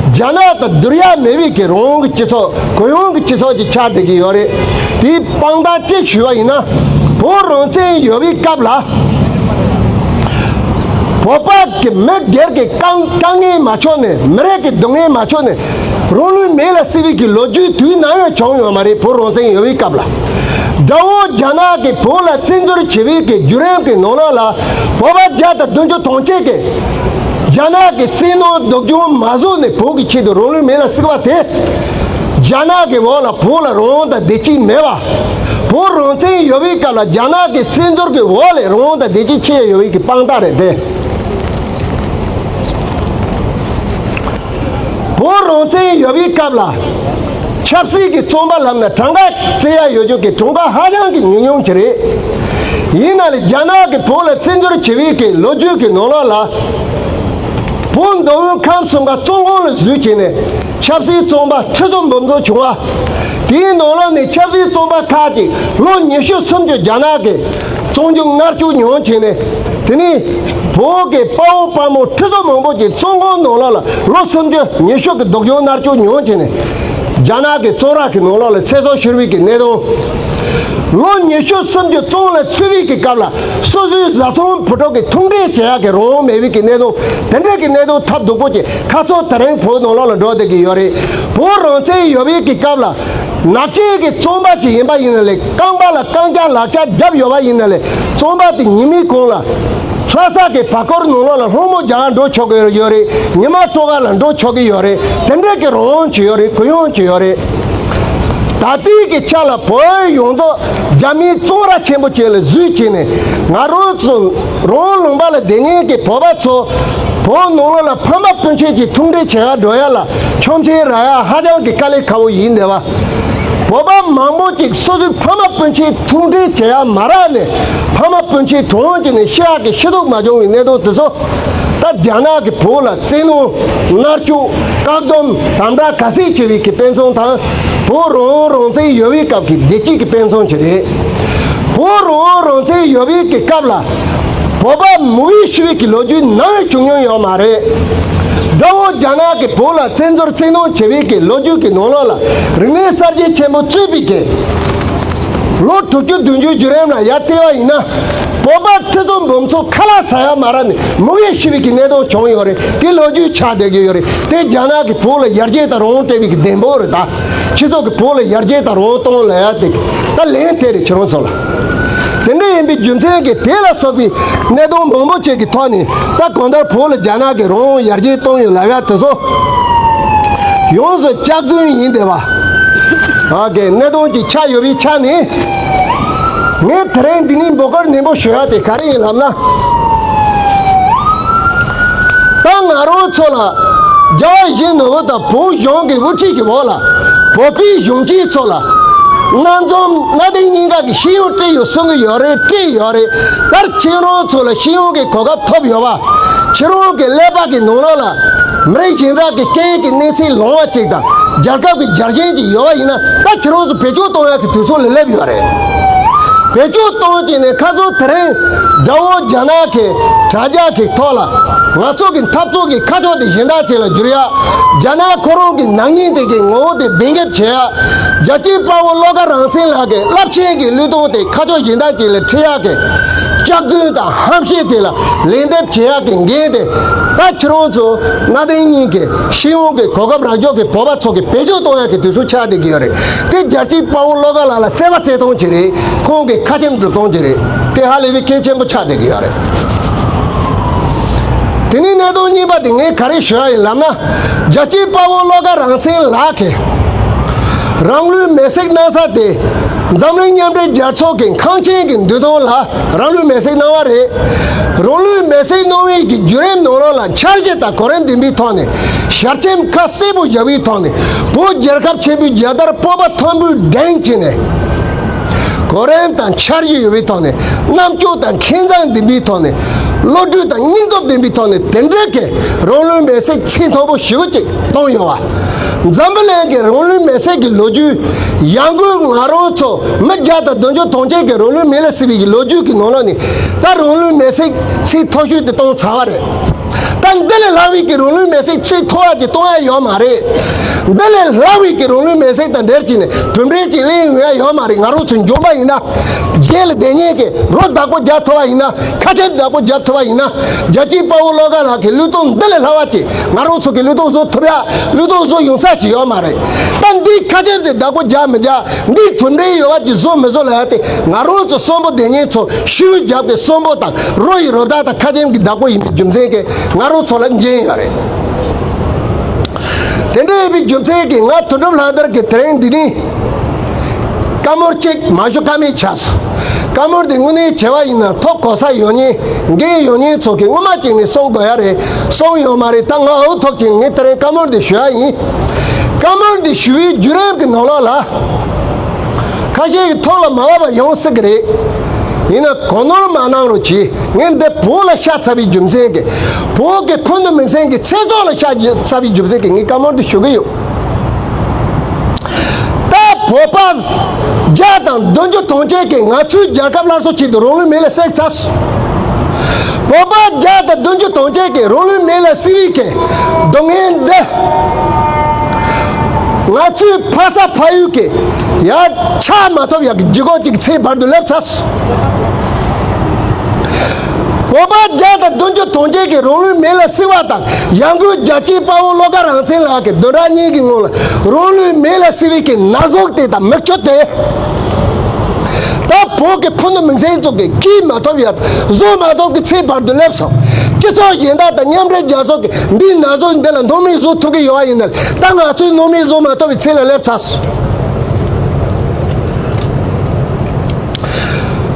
རྒྱ་ནག་དང་བསྡུར་ཡ་མེད་པའི་གི་རང་དབང་གི་སྤྱི་ཚོགས་གུ་ཡངས་གི་སྤྱི་ཚོགས་ཅིག་ཆགས་བསྡད་ཀྱི་ཡོད་རེད། དེའི་དཔང་རྟགས་གཅིག་ཞུ་བ་ཡིན་ན། བོད་རང་བཙན་ཡོད་པའི་སྐབས་ལ། བོད་པ་གི་མི་སྒེར་གྱི་དཀའ་དཀའ་ངལ་མ་ཆོད་ནས། མི་རིགས་ཀྱི་སྡུག་བསྔལ་མ་ཆོད་ནས། རང་ལུས་མེ་ལ་བསྲེགས་པའི་གི་ལོ་རྒྱུས་དུས་ནམ་ཡང་བྱུང་ཡོད་མ་རེད། བོད་རང་བཙན་ཡོད་པའི་སྐབས་ལ། དགྲ་བོ་རྒྱ་ནག་གིས་བོད་ལ་བཙན་འཛུལ་བྱེད་པའི་གི་བརྒྱུད་རིམ་གྱི་ནང་ལོགས་ལ། བོད་པ་བརྒྱ་དང་བདུན་ཅུ་དོན་གཅིག་གིས་རྒྱ་ནག་གི་བཙན་གནོན་སྡུག་སྦྱོང་མ་བཟོད་ནས་བོད་ཀྱི་ཆེད་དུ་རང་ལུས་མེ་ལ་བསྲེགས་པ་དེ། རྒྱ་ནག་གི་འོག་ལ་བོད་ལ་རང་དབང་དང་བདེ་སྐྱིད་མེད་པ། བོད་རང་བཙན་ཡོད་པའི་སྐབས་ལ་རྒྱ་ནག་གི་བཙན་འཛུལ་གྱི་འོག་ལས་རང་དབང་དང་བདེ་སྐྱིད་ཆད་ཡོད་པའི་གི་དཔང་རྟགས་རེད་དེ། བོད་རང་བཙན་ཡོད་པའི་སྐབས་ལ་ཆབ་སྲིད་ཀྱི་བཙོན་པ་ལབ་ན་གྲངས་ཀ་བརྩི་ཡ་ཡོད་རྒྱུ་གི་གྲངས་ཀ་ཧ་ཅང་གི་ཉུང་ཉུང་ཅིག་རེད། ཡིན་ན་ལས་རྒྱ་ནག་གིས་བོད་ལ་བཙན་འཛུལ་བྱེད་པའི་གི་ལོ་རྒྱུས་ཀྱི་ནང་ལོགས་ལ། བོད་མདོ་དབུས་ཁམས་གསུམ་ཀ་བཙོན་ཁང་ལ་འཛུལ་བྱས་ནས་ཆབ་སྲིད་བཙོན་པ་ཁྲི་ཚོ་འབུམ་ཚོ་བྱུང་བ། དེའི་ནང་ལོགས་ནས་ཆབ་སྲིད་བཙོན་པ་ཁག་ཅིག་ལོ་ཉི་ཤུ་སུམ་ཅུ་རྒྱ་ནག་གིས་བཙོན་འཇུག་མནར་གཅོད་མྱོང་བྱས་ནས། དེ་ནས་བོད་ཀྱི་དཔའ་བོ་དཔའ་མོ་ཁྲི་ཚོ་མང་པོ་ཅིག་བཙོན་ཁང་ནང་ལོགས་ལ་ལོ་སུམ་ཅུ་ཉི་ཤུ་གི་སྡུག་སྦྱོང་མནར་གཅོད་མྱོང་བྱས་ནས། རྒྱ་ནག་གི་བཙོན་ར་གི་ནང་ལོགས་ལ་ཚེ་སྲོག་ཤོར་བའི་གི་གནད་དོན། ལོ་ཉི་ཤུ་སུམ་ཅུ་བཙོན་ལ་ཚུད་པའི་གི་སྐབས་ལ་སོ་སོའི་བཟའ་ཚང་བུ་ཕྲུག་གི་ཐུག་འཕྲད་བྱེད་ཡག་གི་རང་དབང་མེད་པའི་གི་གནད་དོན། དེ་འདྲ་གི་གནད་དོན་ཐབས་སྡུག་པོ་ཅིག་ཁ་ཚོ་དེ་རིང་བོད་ནང་ལོགས་ལ་འགྲོ་བསྡད་ཀྱི་ཡོད་རེད། བོད་རང་བཙན་ཡོད་པའི་གི་སྐབས་ལ་ནག་ཅན་གི་བཙོན་པ་ཅིག་ཡིན་པ་ཡིན་ན་ལས། རྐང་པ་ལ་རྐང་རྒྱག་ལག་ཆ་བརྒྱབ་ཡོད་པ་ཡིན་ན་ལས། བཙོན་པ་དེ་ཉི་མའི་གུང་ལ་ལྷ་ས་གི་བར་སྐོར་ནང་ལོགས་ལ་སློང་མོ་རྒྱག་ག་འགྲོ་ཆོག་གི་ཡོད་རེད། ཉི་མ་དྲོ་ག་ལ་འགྲོ་ཆོག་གི་ཡོད་རེད། དེ་འདྲ་གི་རང་དབང་ཅིག་ཡོད་རེད། གུ་ཡངས་ཅིག་ཡོད་རེད། ད་ལྟའི་གི་ཆ་ལ་བོད་ཡོངས་རྫོགས་རྒྱ་མིའི་བཙོན་ར་ཆེན་པོ་ཅིག་ལ་འཛུལ་བྱས་ནས། ང་རང་ཚོ་རང་ལུང་པ་ལ་བསྡད་མཁན་གྱི་བོད་པ་ཚོ་བོད་ནང་ལོགས་ལ་ཕ་མ་སྤུན་མཆེད་ཀྱི་ཐུག་འཕྲད་བྱེད་ག་འགྲོ་ཡ་ལ་ཆོག་མཆན་རག་ཡ་ཧ་ཅང་གི་དཀའ་ལས་ཁག་པོ་ཡིན་བསྡད་པ། བོད་པ་མང་པོ་ཅིག་སོ་སོའི་ཕ་མ་སྤུན་མཆེད་ཐུག་འཕྲད་བྱེད་ཡ་མ་རག་ནས། ཕ་མ་སྤུན་མཆེད་གྲོངས་བྱས་ནས་ཤི་ཡག་གི་ཤི་སྡུག་མ་བྱུང་བའི་གནད་དོན་དེ་ཚོ། ད་རྒྱ་ནག་གིས་བོད་ལ་བཙན་གནོན་མནར་གཅོད་བཀག་སྡོམ་དམ་དྲག་ག་ཚད་བྱས་པའི་གི་དཔེ་མཚོན་དང་། བོད་རང་དབང་རང་བཙན་ཡོད་པའི་སྐབས་ཀྱི་བདེ་སྐྱིད་ཀྱི་དཔེ་མཚོན་ཅིག་རེད། བོད་རང་དབང་རང་བཙན་ཡོད་པའི་གི་སྐབས་ལ་བོད་པ་མུ་གེ་ཤི་བའི་གི་ལོ་རྒྱུས་ནམ་ཡང་བྱུང་མྱོང་ཡོད་མ་རེད། དགྲ་བོ་རྒྱ་ནག་གིས་བོད་ལ་བཙན་འཛུལ་བཙན་གནོན་བྱེད་པའི་གི་ལོ་རྒྱུས་ཀྱི་ནང་ལོགས་ལ་རིག་གནས་གསར་བརྗེ་ཆེན་པོ་བཙུགས་པའི་གི་ལོ་དྲུག་ཅུ་བདུན་ཅུ་བརྒྱུད་རིམ་ལ་ཡར་བལྟས་པ་ཡིན་ན། བོད་པ་ཁྲི་ཚོ་འབུམ་ཚོ་ཁ་ལག་ཟ་ཡ་མ་རག་ནས་མུ་གེ་ཤི་བའི་གི་གནད་དོན་བྱུང་ཡོད་རེད། དེ་ལོ་རྒྱུས་ཆགས་བསྡད་ཀྱི་ཡོད་རེད། དེ་རྒྱ་ནག་གིས་བོད་ལ་ཡར་རྒྱས་དང་རང་དབང་སྤྲད་པའི་གི་བདེན་པོ་རེད། ད་ཁྱེད་ཚོ་གིས་བོད་ལ་ཡར་རྒྱས་དང་རང་དབང་གཏོང་ལབ་ཡ་དེ་ད་ལན་དེ་རེད། ཁྱེད་རང་ཚོ་ལ་དེ་འདྲ་ཡིན་པའི་རྒྱུ་མཚན་གྱིས་དེ་ལ་སོགས་པའི་གནད་དོན་མང་པོ་ཅིག་གི་ཐོག་ནས། ད་གང་ལྟར་བོད་ལ་རྒྱ་ནག་གིས་རང་དབང་ཡར་རྒྱས་གཏོང་ཡོད་ལབ་ཡ་དེ་ཚོ་ཡོངས་སུ་སྐྱག་རྫུན་ཡིན་བསྡད་པ། ཨ་གི་གནད་དོན་གྱི་ཆ་ཡོད་པའི་ཆ་ནས། ངས་དེ་རིང་འདི་ནས་འབོད་སྐུལ་ནན་པོ་ཞུ་ཡ་དེ་ག་རེ་ཡིན་ལབ་ན། ད་ང་རང་ཚོ་ལ་རྒྱལ་བ་ཡིད་བཞིན་ནོར་བུ་དང་བོད་གཞུང་གི་དབུ་ཁྲིད་ཀྱི་འོག་ལ་བོད་པའི་གཞོན་སྐྱེས་ཚོ་ལ་མངའ་འཛོམས་མངའ་སྡེ་གཉིས་ཀ་གི་ཤེས་ཡོན་སྤྲད་ཡོད་གསུང་གི་ཡོད་རེད། སྤྲད་ཡོད་རེད། ད་ཁྱེད་རང་ཚོ་ལ་ཤེས་ཡོན་གྱི་གོ་སྐབས་ཐོབ་ཡོད་པ། ཁྱེད་རང་གི་ཀླད་པ་གི་ནང་ལོགས་ལ་མི་རིགས་གཞན་དག་གི་སྐད་ཡིག་གི་གནས་ཚད་ལོང་བ་ཅིག་དང་རྒྱལ་ཁབ་ཀྱི་རྒྱལ་ཞེན་ཅིག་ཡོད་པ་ཡིན་ན། ད་ཁྱེད་རང་ཚོ་བེད་སྤྱོད་གཏོང་ཡག་གི་དུས་ཚོད་ལ་སླེབས་ཡོད་རེད། བེད་སྤྱོད་གཏོང་བྱས་ནས་ཁ་སང་དེ་རིང་དགྲ་བོ་རྒྱ་ནག་གི་དྲ་རྒྱ་གི་ཐོག་ལ་ང་ཚོ་གི་འཐབ་རྩོད་ཀྱི་ཁ་ཕྱོགས་དེ་གཞན་དག་ཅིག་ལ་བསྒྱུར་ཡག་རྒྱ་ནག་ཁོ་རང་གི་ནག་ཉེས་དེ་གི་ངོ་བོ་དེ་འབེན་འཁྱེར་བྱེད་ཡག་རྒྱལ་གཅེས་དཔའ་བོ་བློ་དགའ་རང་བཙན་ལགས་ཀྱི་རླབས་ཆེན་གྱི་བློས་གཏོང་དེ་ཁ་ཕྱོགས་གཞན་དག་ཅིག་ལ་ཁྲིད་ཡག་གི་སྐྱག་རྫུན་དང་ཧམ་བཤད་དེ་ལ་ལན་འདེབས་བྱེད་ཡག་གི་འགན་དེ། ད་ཁྱེད་རང་ཚོ་མངའ་སྡེ་གཉིས་ཀྱི་ཤེས་ཡོན་གྱི་གོ་སྐབས་རག་ཕྱོགས་ཀྱི་བོད་པ་ཚོ་གིས་བེད་སྤྱོད་གཏོང་ཡག་གི་དུས་ཚོད་ཆགས་བསྡད་ཀྱི་ཡོད་རེད། དེ་རྒྱལ་གཅེས་དཔའ་བོ་བློ་དགའ་ལགས་ལ་རྩོད་པ་རྩོད་སྟངས་ཅིག་རེད། ཁོང་གིས་ཁ་ཆེམས་སྒྲུབ་སྟངས་ཅིག་རེད། དེ་ཧ་ལས་པའི་གལ་ཆེན་པོ་ཆགས་བསྡད་ཀྱི་ཡོད་རེད། དེ་ནས་གནད་དོན་གཉིས་པ་དེ་ངས་ག་རེ་ཞུ་ཡ་ཡིན་ལབ་ན། རྒྱལ་གཅེས་དཔའ་བོ་བློ་དགའ་རང་བཙན་ལགས་ཀྱིས་རང་ལུས་མེར་སྲེག་གནང་ས་དེ། འཛམ་གླིང་མཉམ་འབྲེལ་རྒྱལ་ཚོགས་ཀྱི་ཁང་ཆེན་གྱི་འདུ་ཁང་ལ་རང་ལུས་མེར་སྲེག་གནང་བ་རེད། རང་ལུས་མེར་སྲེག་གནང་བའི་གི་བརྒྱུད་རིམ་ནང་ལོགས་ལ་འཆར་གཞི་དང་གོ་རིམ་ལྡན་པའི་ཐོག་ནས་ཞལ་ཆེམས་ཁ་གསལ་པོ་བཞག་པའི་ཐོག་ནས་བོད་རྒྱལ་ཁབ་ཆེན་པོའི་རྒྱལ་དར་སྤོབས་པ་མཐོན་པོས་བསྒྲེངས་བྱས་ནས། གོ་རིམ་དང་འཆར་གཞི་ཡོད་པའི་ཐོག་ནས། རྣམ་དཔྱོད་དང་མཁས་མཛངས་ལྡན་པའི་ཐོག་ནས། བློ་གྲོས་དང་སྙིང་སྟོབས་ལྡན་པའི་ཐོག་ནས་དེ་འདྲའི་གི་རང་ལུས་མེར་སྲེག་ཚད་མཐོ་པོ་ཞེ་པོ་ཅིག་བཏང་ཡོད་པ། འཛམ་བུ་གླིང་གི་རང་ལུས་མེར་སྲེག་གི་ལོ་རྒྱུས་ཡང་སྒོས་ང་རང་ཚོ་མི་བརྒྱ་དང་བདུན་ཅུ་དོན་གཅིག་གི་རང་ལུས་མེ་ལ་བསྲེགས་པའི་གི་ལོ་རྒྱུས་ཀྱི་ནང་ལོགས་ནས་ད་རང་ལུས་མེར་སྲེག་ཚད་མཐོ་ཤོས་དེ་བཏང་ཚར་བ་རེད། ད་འདི་ལས་ལྷག་པའི་གི་རང་ལུས་མེར་སྲེག་ཚད་མཐོ་བ་ཅིག་གཏོང་ཡ་ཡོད་མ་རེད། འདི་ལས་ལྷག་པའི་གི་རང་ལུས་མེར་སྲེག་དང་འབྲེལ་གྱིས་ནས་གྲུབ་འབྲས་ཅིག་ལེན་ཡོང་ཡ་ཡོད་མ་རེད། ང་རང་ཚོ་འཇོན་པ་ཡིན་ན། རྗེས་ལ་སྡོད་མཁན་གྱི་རོ་བདག་པོ་རྒྱག་ཐུབ་པ་ཡིན་ན། ཁ་ཆེམས་བདག་པོ་རྒྱག་ཐུབ་པ་ཡིན་ན། རྒྱལ་གཅེས་དཔའ་བོ་བློ་དགའ་ལགས་ཀྱི་བློས་གཏོང་འདི་ལས་ལྷག་པ་ཅིག་ང་རང་ཚོ་གི་བློས་གཏོང་བཟོ་ཐུབ་ཡ། བློས་གཏོང་བཟོ་ཡོང་ས་ཞིག་ཡོད་མ་རེད། ད་འདིའི་ཁ་ཆེམས་དེ་བདག་པོ་རྒྱག་མི་རྒྱག་འདིའི་གྲུབ་འབྲས་ཡོད་པ་ཅིག་བཟོ་མི་བཟོ་ལབ་ཡ་དེ་ང་རང་ཚོ་གསོན་པོ་སྡོད་མཁན་ཚོ་ཤི་བོའི་རྒྱབ་ཀྱི་གསོན་པོ་དང་རོ་ཡི་རོ་བདག་དང་ཁ་ཆེམས་ཀྱི་བདག་པོ་ཡིན་པའི་རྒྱུ་མཚན་གྱིས་ང་རང་ཚོ་ལ་འགན་ཡོད་རེད། དེ་འདྲ་ཡིན་པའི་རྒྱུ་མཚན་གྱིས་ང་དོན་གྲུབ་ལྷ་དར་གྱི་དེ་རིང་འདི་ནས་བཀའ་མོལ་གཅིག་མ་ཞུ་ཀ་མེད་ཆགས་སོང་། བཀའ་མོལ་འདི་དངོས་གནས་བྱས་པ་ཡིན་ན་ཐོག་གོ་ས་ཡོད་མཁན་འགན་ཡོད་མཁན་ཚོ་གིས་སྔོན་མ་ཅིག་ནས་གསུང་དགོས་ཡ་རེད། གསུང་ཡོད་མ་རེད། ད་ང་འུ་ཐུག་ཅིག་ངས་དེ་རིང་བཀའ་མོལ་འདི་ཞུ་ཡ་ཡིན། བཀའ་མོལ་འདི་ཞུ་བའི་བརྒྱུད་རིམ་གྱི་ནང་ལོགས་ལ། ཁ་ཤས་ཀྱི་ཐོག་ལ་མ་བབས་པ་ཡོང་སྲིད་ཀྱི་རེད། ཡིན་ན་གོ་ནོར་མ་གནང་རོགས་གྱིས། ངས་འདི་བོད་ལ་ཤ་ཚ་བའི་རྒྱུ་མཚན་གྱིས། བོད་ཀྱི་ཕུ་ནུ་མིང་སྲིང་གི་ཚེ་སྲོག་ལ་ཤ་ཚ་བའི་རྒྱུ་མཚན་གྱིས་ངས་བཀའ་མོལ་འདི་ཞུ་གི་ཡོད། ད་བོད་པ་བརྒྱ་དང་བདུན་ཅུ་དོན་གཅིག་གིས་ང་ཚོའི་རྒྱལ་ཁབ་སླར་གསོ་ཆེད་དུ་རང་ལུས་མེ་ལ་བསྲེགས་ཚར་སོང་། བོད་པ་བརྒྱ་དང་བདུན་ཅུ་དོན་གཅིག་གིས་རང་ལུས་མེ་ལ་བསྲེགས་པའི་གི་སྡུག་བསྔལ་འདི། ང་ཚོའི་ཕ་ས་ཕ་ཡུལ་གྱི་ཡར་ཆགས་མ་ཐུབ་ཡག་གི་ལྗིད་ཁོག་ཅིག་ཚེ་བར་དུ་སླེབས་ཚར་སོང་། བོད་པ་བརྒྱ་དང་བདུན་ཅུ་དོན་གཅིག་གིས་རང་ལུས་མེ་ལ་བསྲེགས་པ་དང་། ཡང་སྒོས་རྒྱལ་གཅེས་དཔའ་བོ་བློ་དགའ་རང་བཙན་ལགས་ཀྱིས་བདུན་ཕྲག་གཉིས་ཀྱི་སྔོན་ལ་རང་ལུས་མེ་ལ་བསྲེགས་པའི་གི་ན་ཟུག་དེ་དང་མིག་ཆུ་དེ། ད་བོད་ཀྱི་ཕུ་ནུ་མིང་སྲིང་ཚོ་གིས་བསྐྱིས་མ་ཐུབ་ཡ། བཟོད་མ་ཐུབ་ཀྱི་ཚེ་བར་དུ་སླེབས་སོང་། སྤྱི་ཚོགས་གཞན་དག་དང་མཉམ་འབྲེལ་རྒྱལ་ཚོགས་ཀྱིས་འདིའི་ན་ཟུག་འདི་ལ་སྣང་མེད་བཟོ་ཐུབ་ཀྱི་ཡོད་པ་ཡིན་ན། ད་ང་ཚོའི་སྣང་མེད་བཟོ་མ་ཐུབ་པའི་ཚེ་ལ་སླེབས་ཚར་སོང་།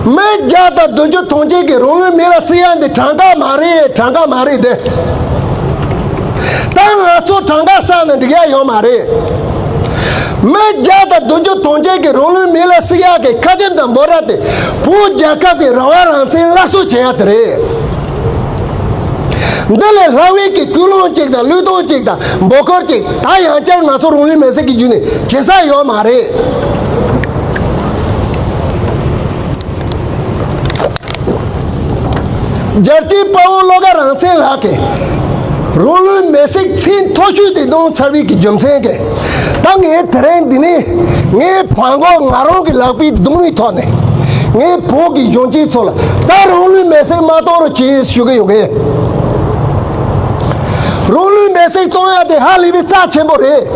མི་བརྒྱ་དང་བདུན་ཅུ་དོན་གཅིག་གིས་རང་ལུས་མེ་ལ་བསྲེགས་ཡ་འདི་གྲངས་ཀ་མ་རེད། གྲངས་ཀ་མ་རེད་དེ། ད་ང་ཚོ་གྲངས་ཀ་བསགས་ན་འགྲིག་ཡ་ཡོད་མ་རེད། མི་བརྒྱ་དང་བདུན་ཅུ་དོན་གཅིག་གིས་རང་ལུས་མེ་ལ་བསྲེགས་ཡག་གི་ཁ་ཆེམས་དང་འབོད་སྒྲ་དེ། བོད་རྒྱལ་ཁབ་ཀྱི་རང་དབང་རང་བཙན་སླར་གསོ་བྱེད་ཡ་དེ་རེད། འདི་ལས་ལྷག་པའི་གི་ཀུན་སློང་གཅིག་དང་བློས་གཏོང་གཅིག་དང་འབོད་སྐུལ་གཅིག་ད་ཡང་བསྐྱར་ང་ཚོ་རང་ལུས་མེ་བསྲེགས་ཀྱི་བརྒྱུད་ནས་བྱེད་ས་ཡོད་མ་རེད། རྒྱལ་གཅེས་དཔའ་བོ་བློ་དགའ་རང་བཙན་ལགས་ཀྱིས་རང་ལུས་མེ་བསྲེགས་ཚད་མཐོ་ཤོས་དེ་གཏོང་ཚར་བའི་གི་རྒྱུ་མཚན་གྱིས། ད་ངས་དེ་རིང་འདི་ནས་ངའི་ཕར་འགོ་ང་རང་གི་ལག་པའི་རྡུང་ལེན་ཐོག་ནས་ངའི་བོད་ཀྱི་གཞོན་སྐྱེས་ཚོ་ལ་ད་རང་ལུས་མེ་བསྲེགས་མ་གཏོང་རོགས་གྱིས་ཞུ་གི་ཡོད་གི། རང་ལུས་མེ་བསྲེགས་གཏོང་ཡ་དེ་ཧ་ལས་པའི་རྩ་ཆེན་པོ་རེད།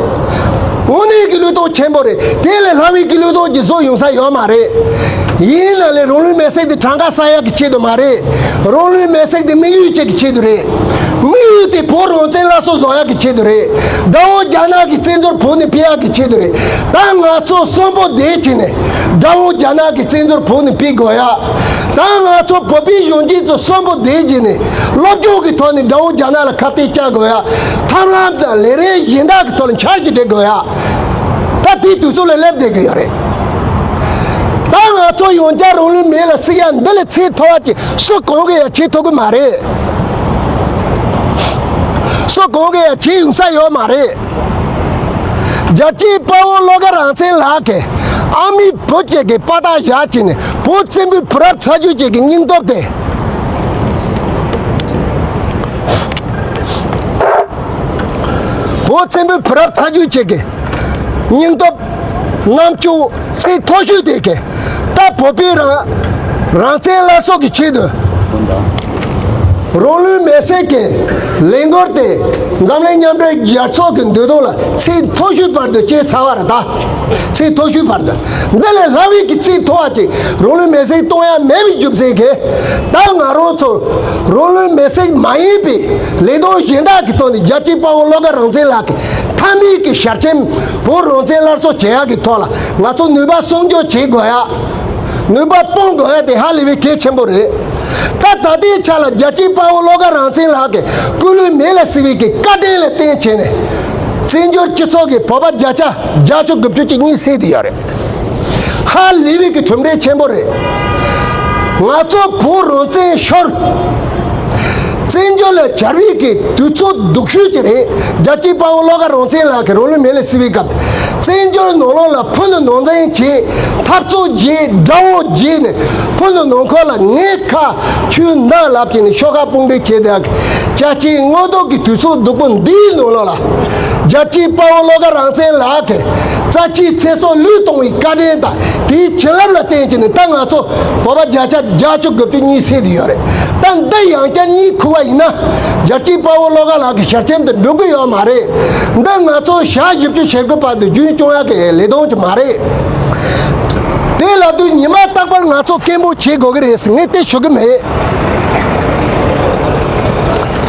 དངོས་གནས་ཀྱི་བློས་གཏོང་ཆེན་པོ་རེད། དེ་ལས་ལྷག་པའི་གི་བློས་གཏོང་གི་བཟོ་ཡོང་ས་ཡོད་མ་རེད། ཡིན་ན་ལས་རང་ལུས་མེ་བསྲེགས་དེ་གྲངས་ཀ་བསགས་ཡག་གི་ཆེད་དུ་མ་རེད། རང་ལུས་མེ་བསྲེགས་དེ་དམིགས་ཡུལ་གཅིག་གི་ཆེད་དུ་རེད། དམིགས་ཡུལ་དེ་བོད་རང་བཙན་སླར་གསོ་བཟོ་ཡག་གི་ཆེད་དུ་རེད། དགྲ་བོ་རྒྱ་ནག་གི་བཙན་འཛུལ་བོད་ནས་ཕུད་ཡག་གི་ཆེད་དུ་རེད། ད་ང་ཚོ་གསོན་པོ་བསྡད་བྱས་ནས་དགྲ་བོ་རྒྱ་ནག་གི་བཙན་འཛུལ་བོད་ནས་ཕུད་དགོས་ཡ། ད་ང་ཚོ་བོད་པའི་གཞོན་སྐྱེས་ཚོ་གསོན་པོ་བསྡད་བྱས་ནས་སློབ་སྦྱོང་གི་ཐོག་ནས་དགྲ་བོ་རྒྱ་ནག་ལ་ཁ་གཏད་གཅོག་དགོས་ཡ། ཐབས་ལམ་དང་ལས་རིགས་གཞན་དག་གི་ཐོག་ལ་འཆར་གཞི་སྒྲིག་དགོས་ཡ། ད་དེའི་དུས་ཚོད་ལ་སླེབས་བསྡད་ཀྱི་ཡོད་རེད། ད་ང་ཚོ་ཡང་བསྐྱར་རང་ལུས་མེ་ལ་བསྲེགས་ཡ་འདི་ལས་ཚད་མཐོ་བ་ཅིག་སུ་གང་གིས་ཡང་བྱེད་ཐུབ་ཀྱི་མ་རེད། སུ་གང་གིས་ཡང་བྱེད་ཡོང་ས་ཡོད་མ་རེད། རྒྱལ་གཅེས་དཔའ་བོ་བློ་དགའ་རང་བཙན་ལགས་ཀྱིས་ཨ་མའི་བུ་གཅིག་གི་དཔའ་རྟགས་བཞག་བྱས་ནས་བོད་བཙན་པོའི་བུ་རབས་ཚ་རྒྱུད་ཅིག་གི་སྙིང་སྟོབས་དེ། བོད་བཙན་པོའི་བུ་རབས་ཚ་རྒྱུད་ཅིག་གི་སྙིང་སྟོབས། རྣམ་དཔྱོད་ཚད་མཐོ་ཤོས་དེ་གི་ད་བོད་པའི་རང་རང་བཙན་སླར་གསོ་གི་ཆེད་དུ་རང་ལུས་མེ་བསྲེགས་ཀྱི་ལས་འགུལ་དེ་འཛམ་གླིང་མཉམ་འབྲེལ་རྒྱལ་ཚོགས་ཀྱི་འདུ་ཁང་ལ་ཚད་མཐོ་ཤོས་བར་དུ་བསྐྱལ་ཚར་བ་རེད་ད། ཚད་མཐོ་ཤོས་བར་དུ། འདི་ལས་ལྷག་པའི་གི་ཚད་མཐོ་བ་ཅིག་རང་ལུས་མེ་བསྲེགས་གཏོང་ཡ་མེད་པའི་རྒྱུ་མཚན་གྱིས། ད་ང་རང་ཚོ་རང་ལུས་མེ་བསྲེགས་མ་ཡིན་པའི་ལས་དོན་གཞན་དག་གི་ཐོག་ནས་རྒྱལ་གཅེས་དཔའ་བོ་བློ་དགའ་རང་བཙན་ལགས་ཀྱིས་ མཐའ་མའི་གི་ཞལ་ཆེམས་བོད་རང་བཙན་སླར་གསོ་བྱེད་ཡག་གི་ཐོག་ལ་ང་ཚོ་ནུས་པ་སྲུང་སྐྱོབ་བྱེད་དགོས་ཡ། ནུས་པ་སྤུངས་དགོས་ཡ་དེ་ཧ་ལས་པའི་གལ་ཆེན་པོ་རེད། ད་ད་ལྟའི་ཆ་ལ་རྒྱལ་གཅེས་དཔའ་བོ་བློ་དགའ་རང་བཙན་ལགས་ཀྱི་སྐུ་ལུས་མེ་ལ་བསྲེགས་པའི་གི་བཀའ་དྲིན་ལ་བརྟེན་བྱས་ནས། བཙན་བྱོལ་སྤྱི་ཚོགས་ཀྱི་བོད་པ་བརྒྱ་ཆ་བརྒྱད་ཅུ་དགུ་བཅུ་གཅིག་གཉིད་སད་དེ་ཡོད་རེད། ཧ་ལས་པའི་གི་གྲུབ་འབྲས་ཆེན་པོ་རེད། ང་ཚོ་བོད་རང་བཙན་ཤོར། བཙན་བྱོལ་ལ་གྱར་བའི་གི་དུས་ཚོད་སྡུག་ཤོས་ཅིག་རེད། རྒྱལ་གཅེས་དཔའ་བོ་བློ་དགའ་རང་བཙན་ལགས་ཀྱིས་རང་ལུས་མེ་ལ་བསྲེགས་པའི་སྐབས། བཙན་བྱོལ་ནང་ལོགས་ལ་ཕུ་ནུ་ནང་འཛིང་བྱས། འཐབ་རྩོད་བྱས། དགྲ་བོ་བྱས་ནས་ཕུ་ནུ་ནང་ཁུལ་ལ་ངའི་ཁ་ཁྱོད་མདའ་ལབ་ཀྱི་ནས་ཤོག་ཁ་དཔུང་སྒྲིག་བྱས་བསྡད། རྒྱལ་སྤྱིའི་དངོས་ཐོག་གི་དུས་ཚོད་སྡུག་པོ་འདིའི་ནང་ལོགས་ལ། རྒྱལ་གཅེས་དཔའ་བོ་བློ་དགའ་རང་བཙན་ལགས་ཀྱིས་རྩ་ཆེའི་ཚེ་སྲོག་བློས་གཏོང་བའི་བཀའ་དྲིན་དང་དེའི་བྱིན་རླབས་ལ་བརྟེན་བྱས་ནས་ད་ང་ཚོ་བོད་པ་བརྒྱ་ཆ་བརྒྱད་ཅུ་དགུ་བཅུ་གཉིད་སད་དེ་ཡོད་རེད། ད་འདི་ཡང་བསྐྱར་གཉིད་ཁུག་པ་ཡིན་ན། རྒྱལ་གཅེས་དཔའ་བོ་བློ་དགའ་ལགས་ཀྱི་ཞལ་ཆེམས་དེ་འགྲུབ་ཀྱི་ཡོད་མ་རེད། འདི་ང་ཚོ་ཞག་བཞི་བཅུ་ཞེ་དགུ་བར་དུ་རྒྱུན་སྐྱོང་ཡག་གི་ལས་དོན་ཅིག་མ་རེད། དེ་ལབ་དུས་ཉི་མ་རྟག་པར་ང་ཚོ་སྐད་འབོད་བྱེད་དགོས་ཀྱི་རེད་ཟེར་ངས་དེ་ཞུ་གི་མེད།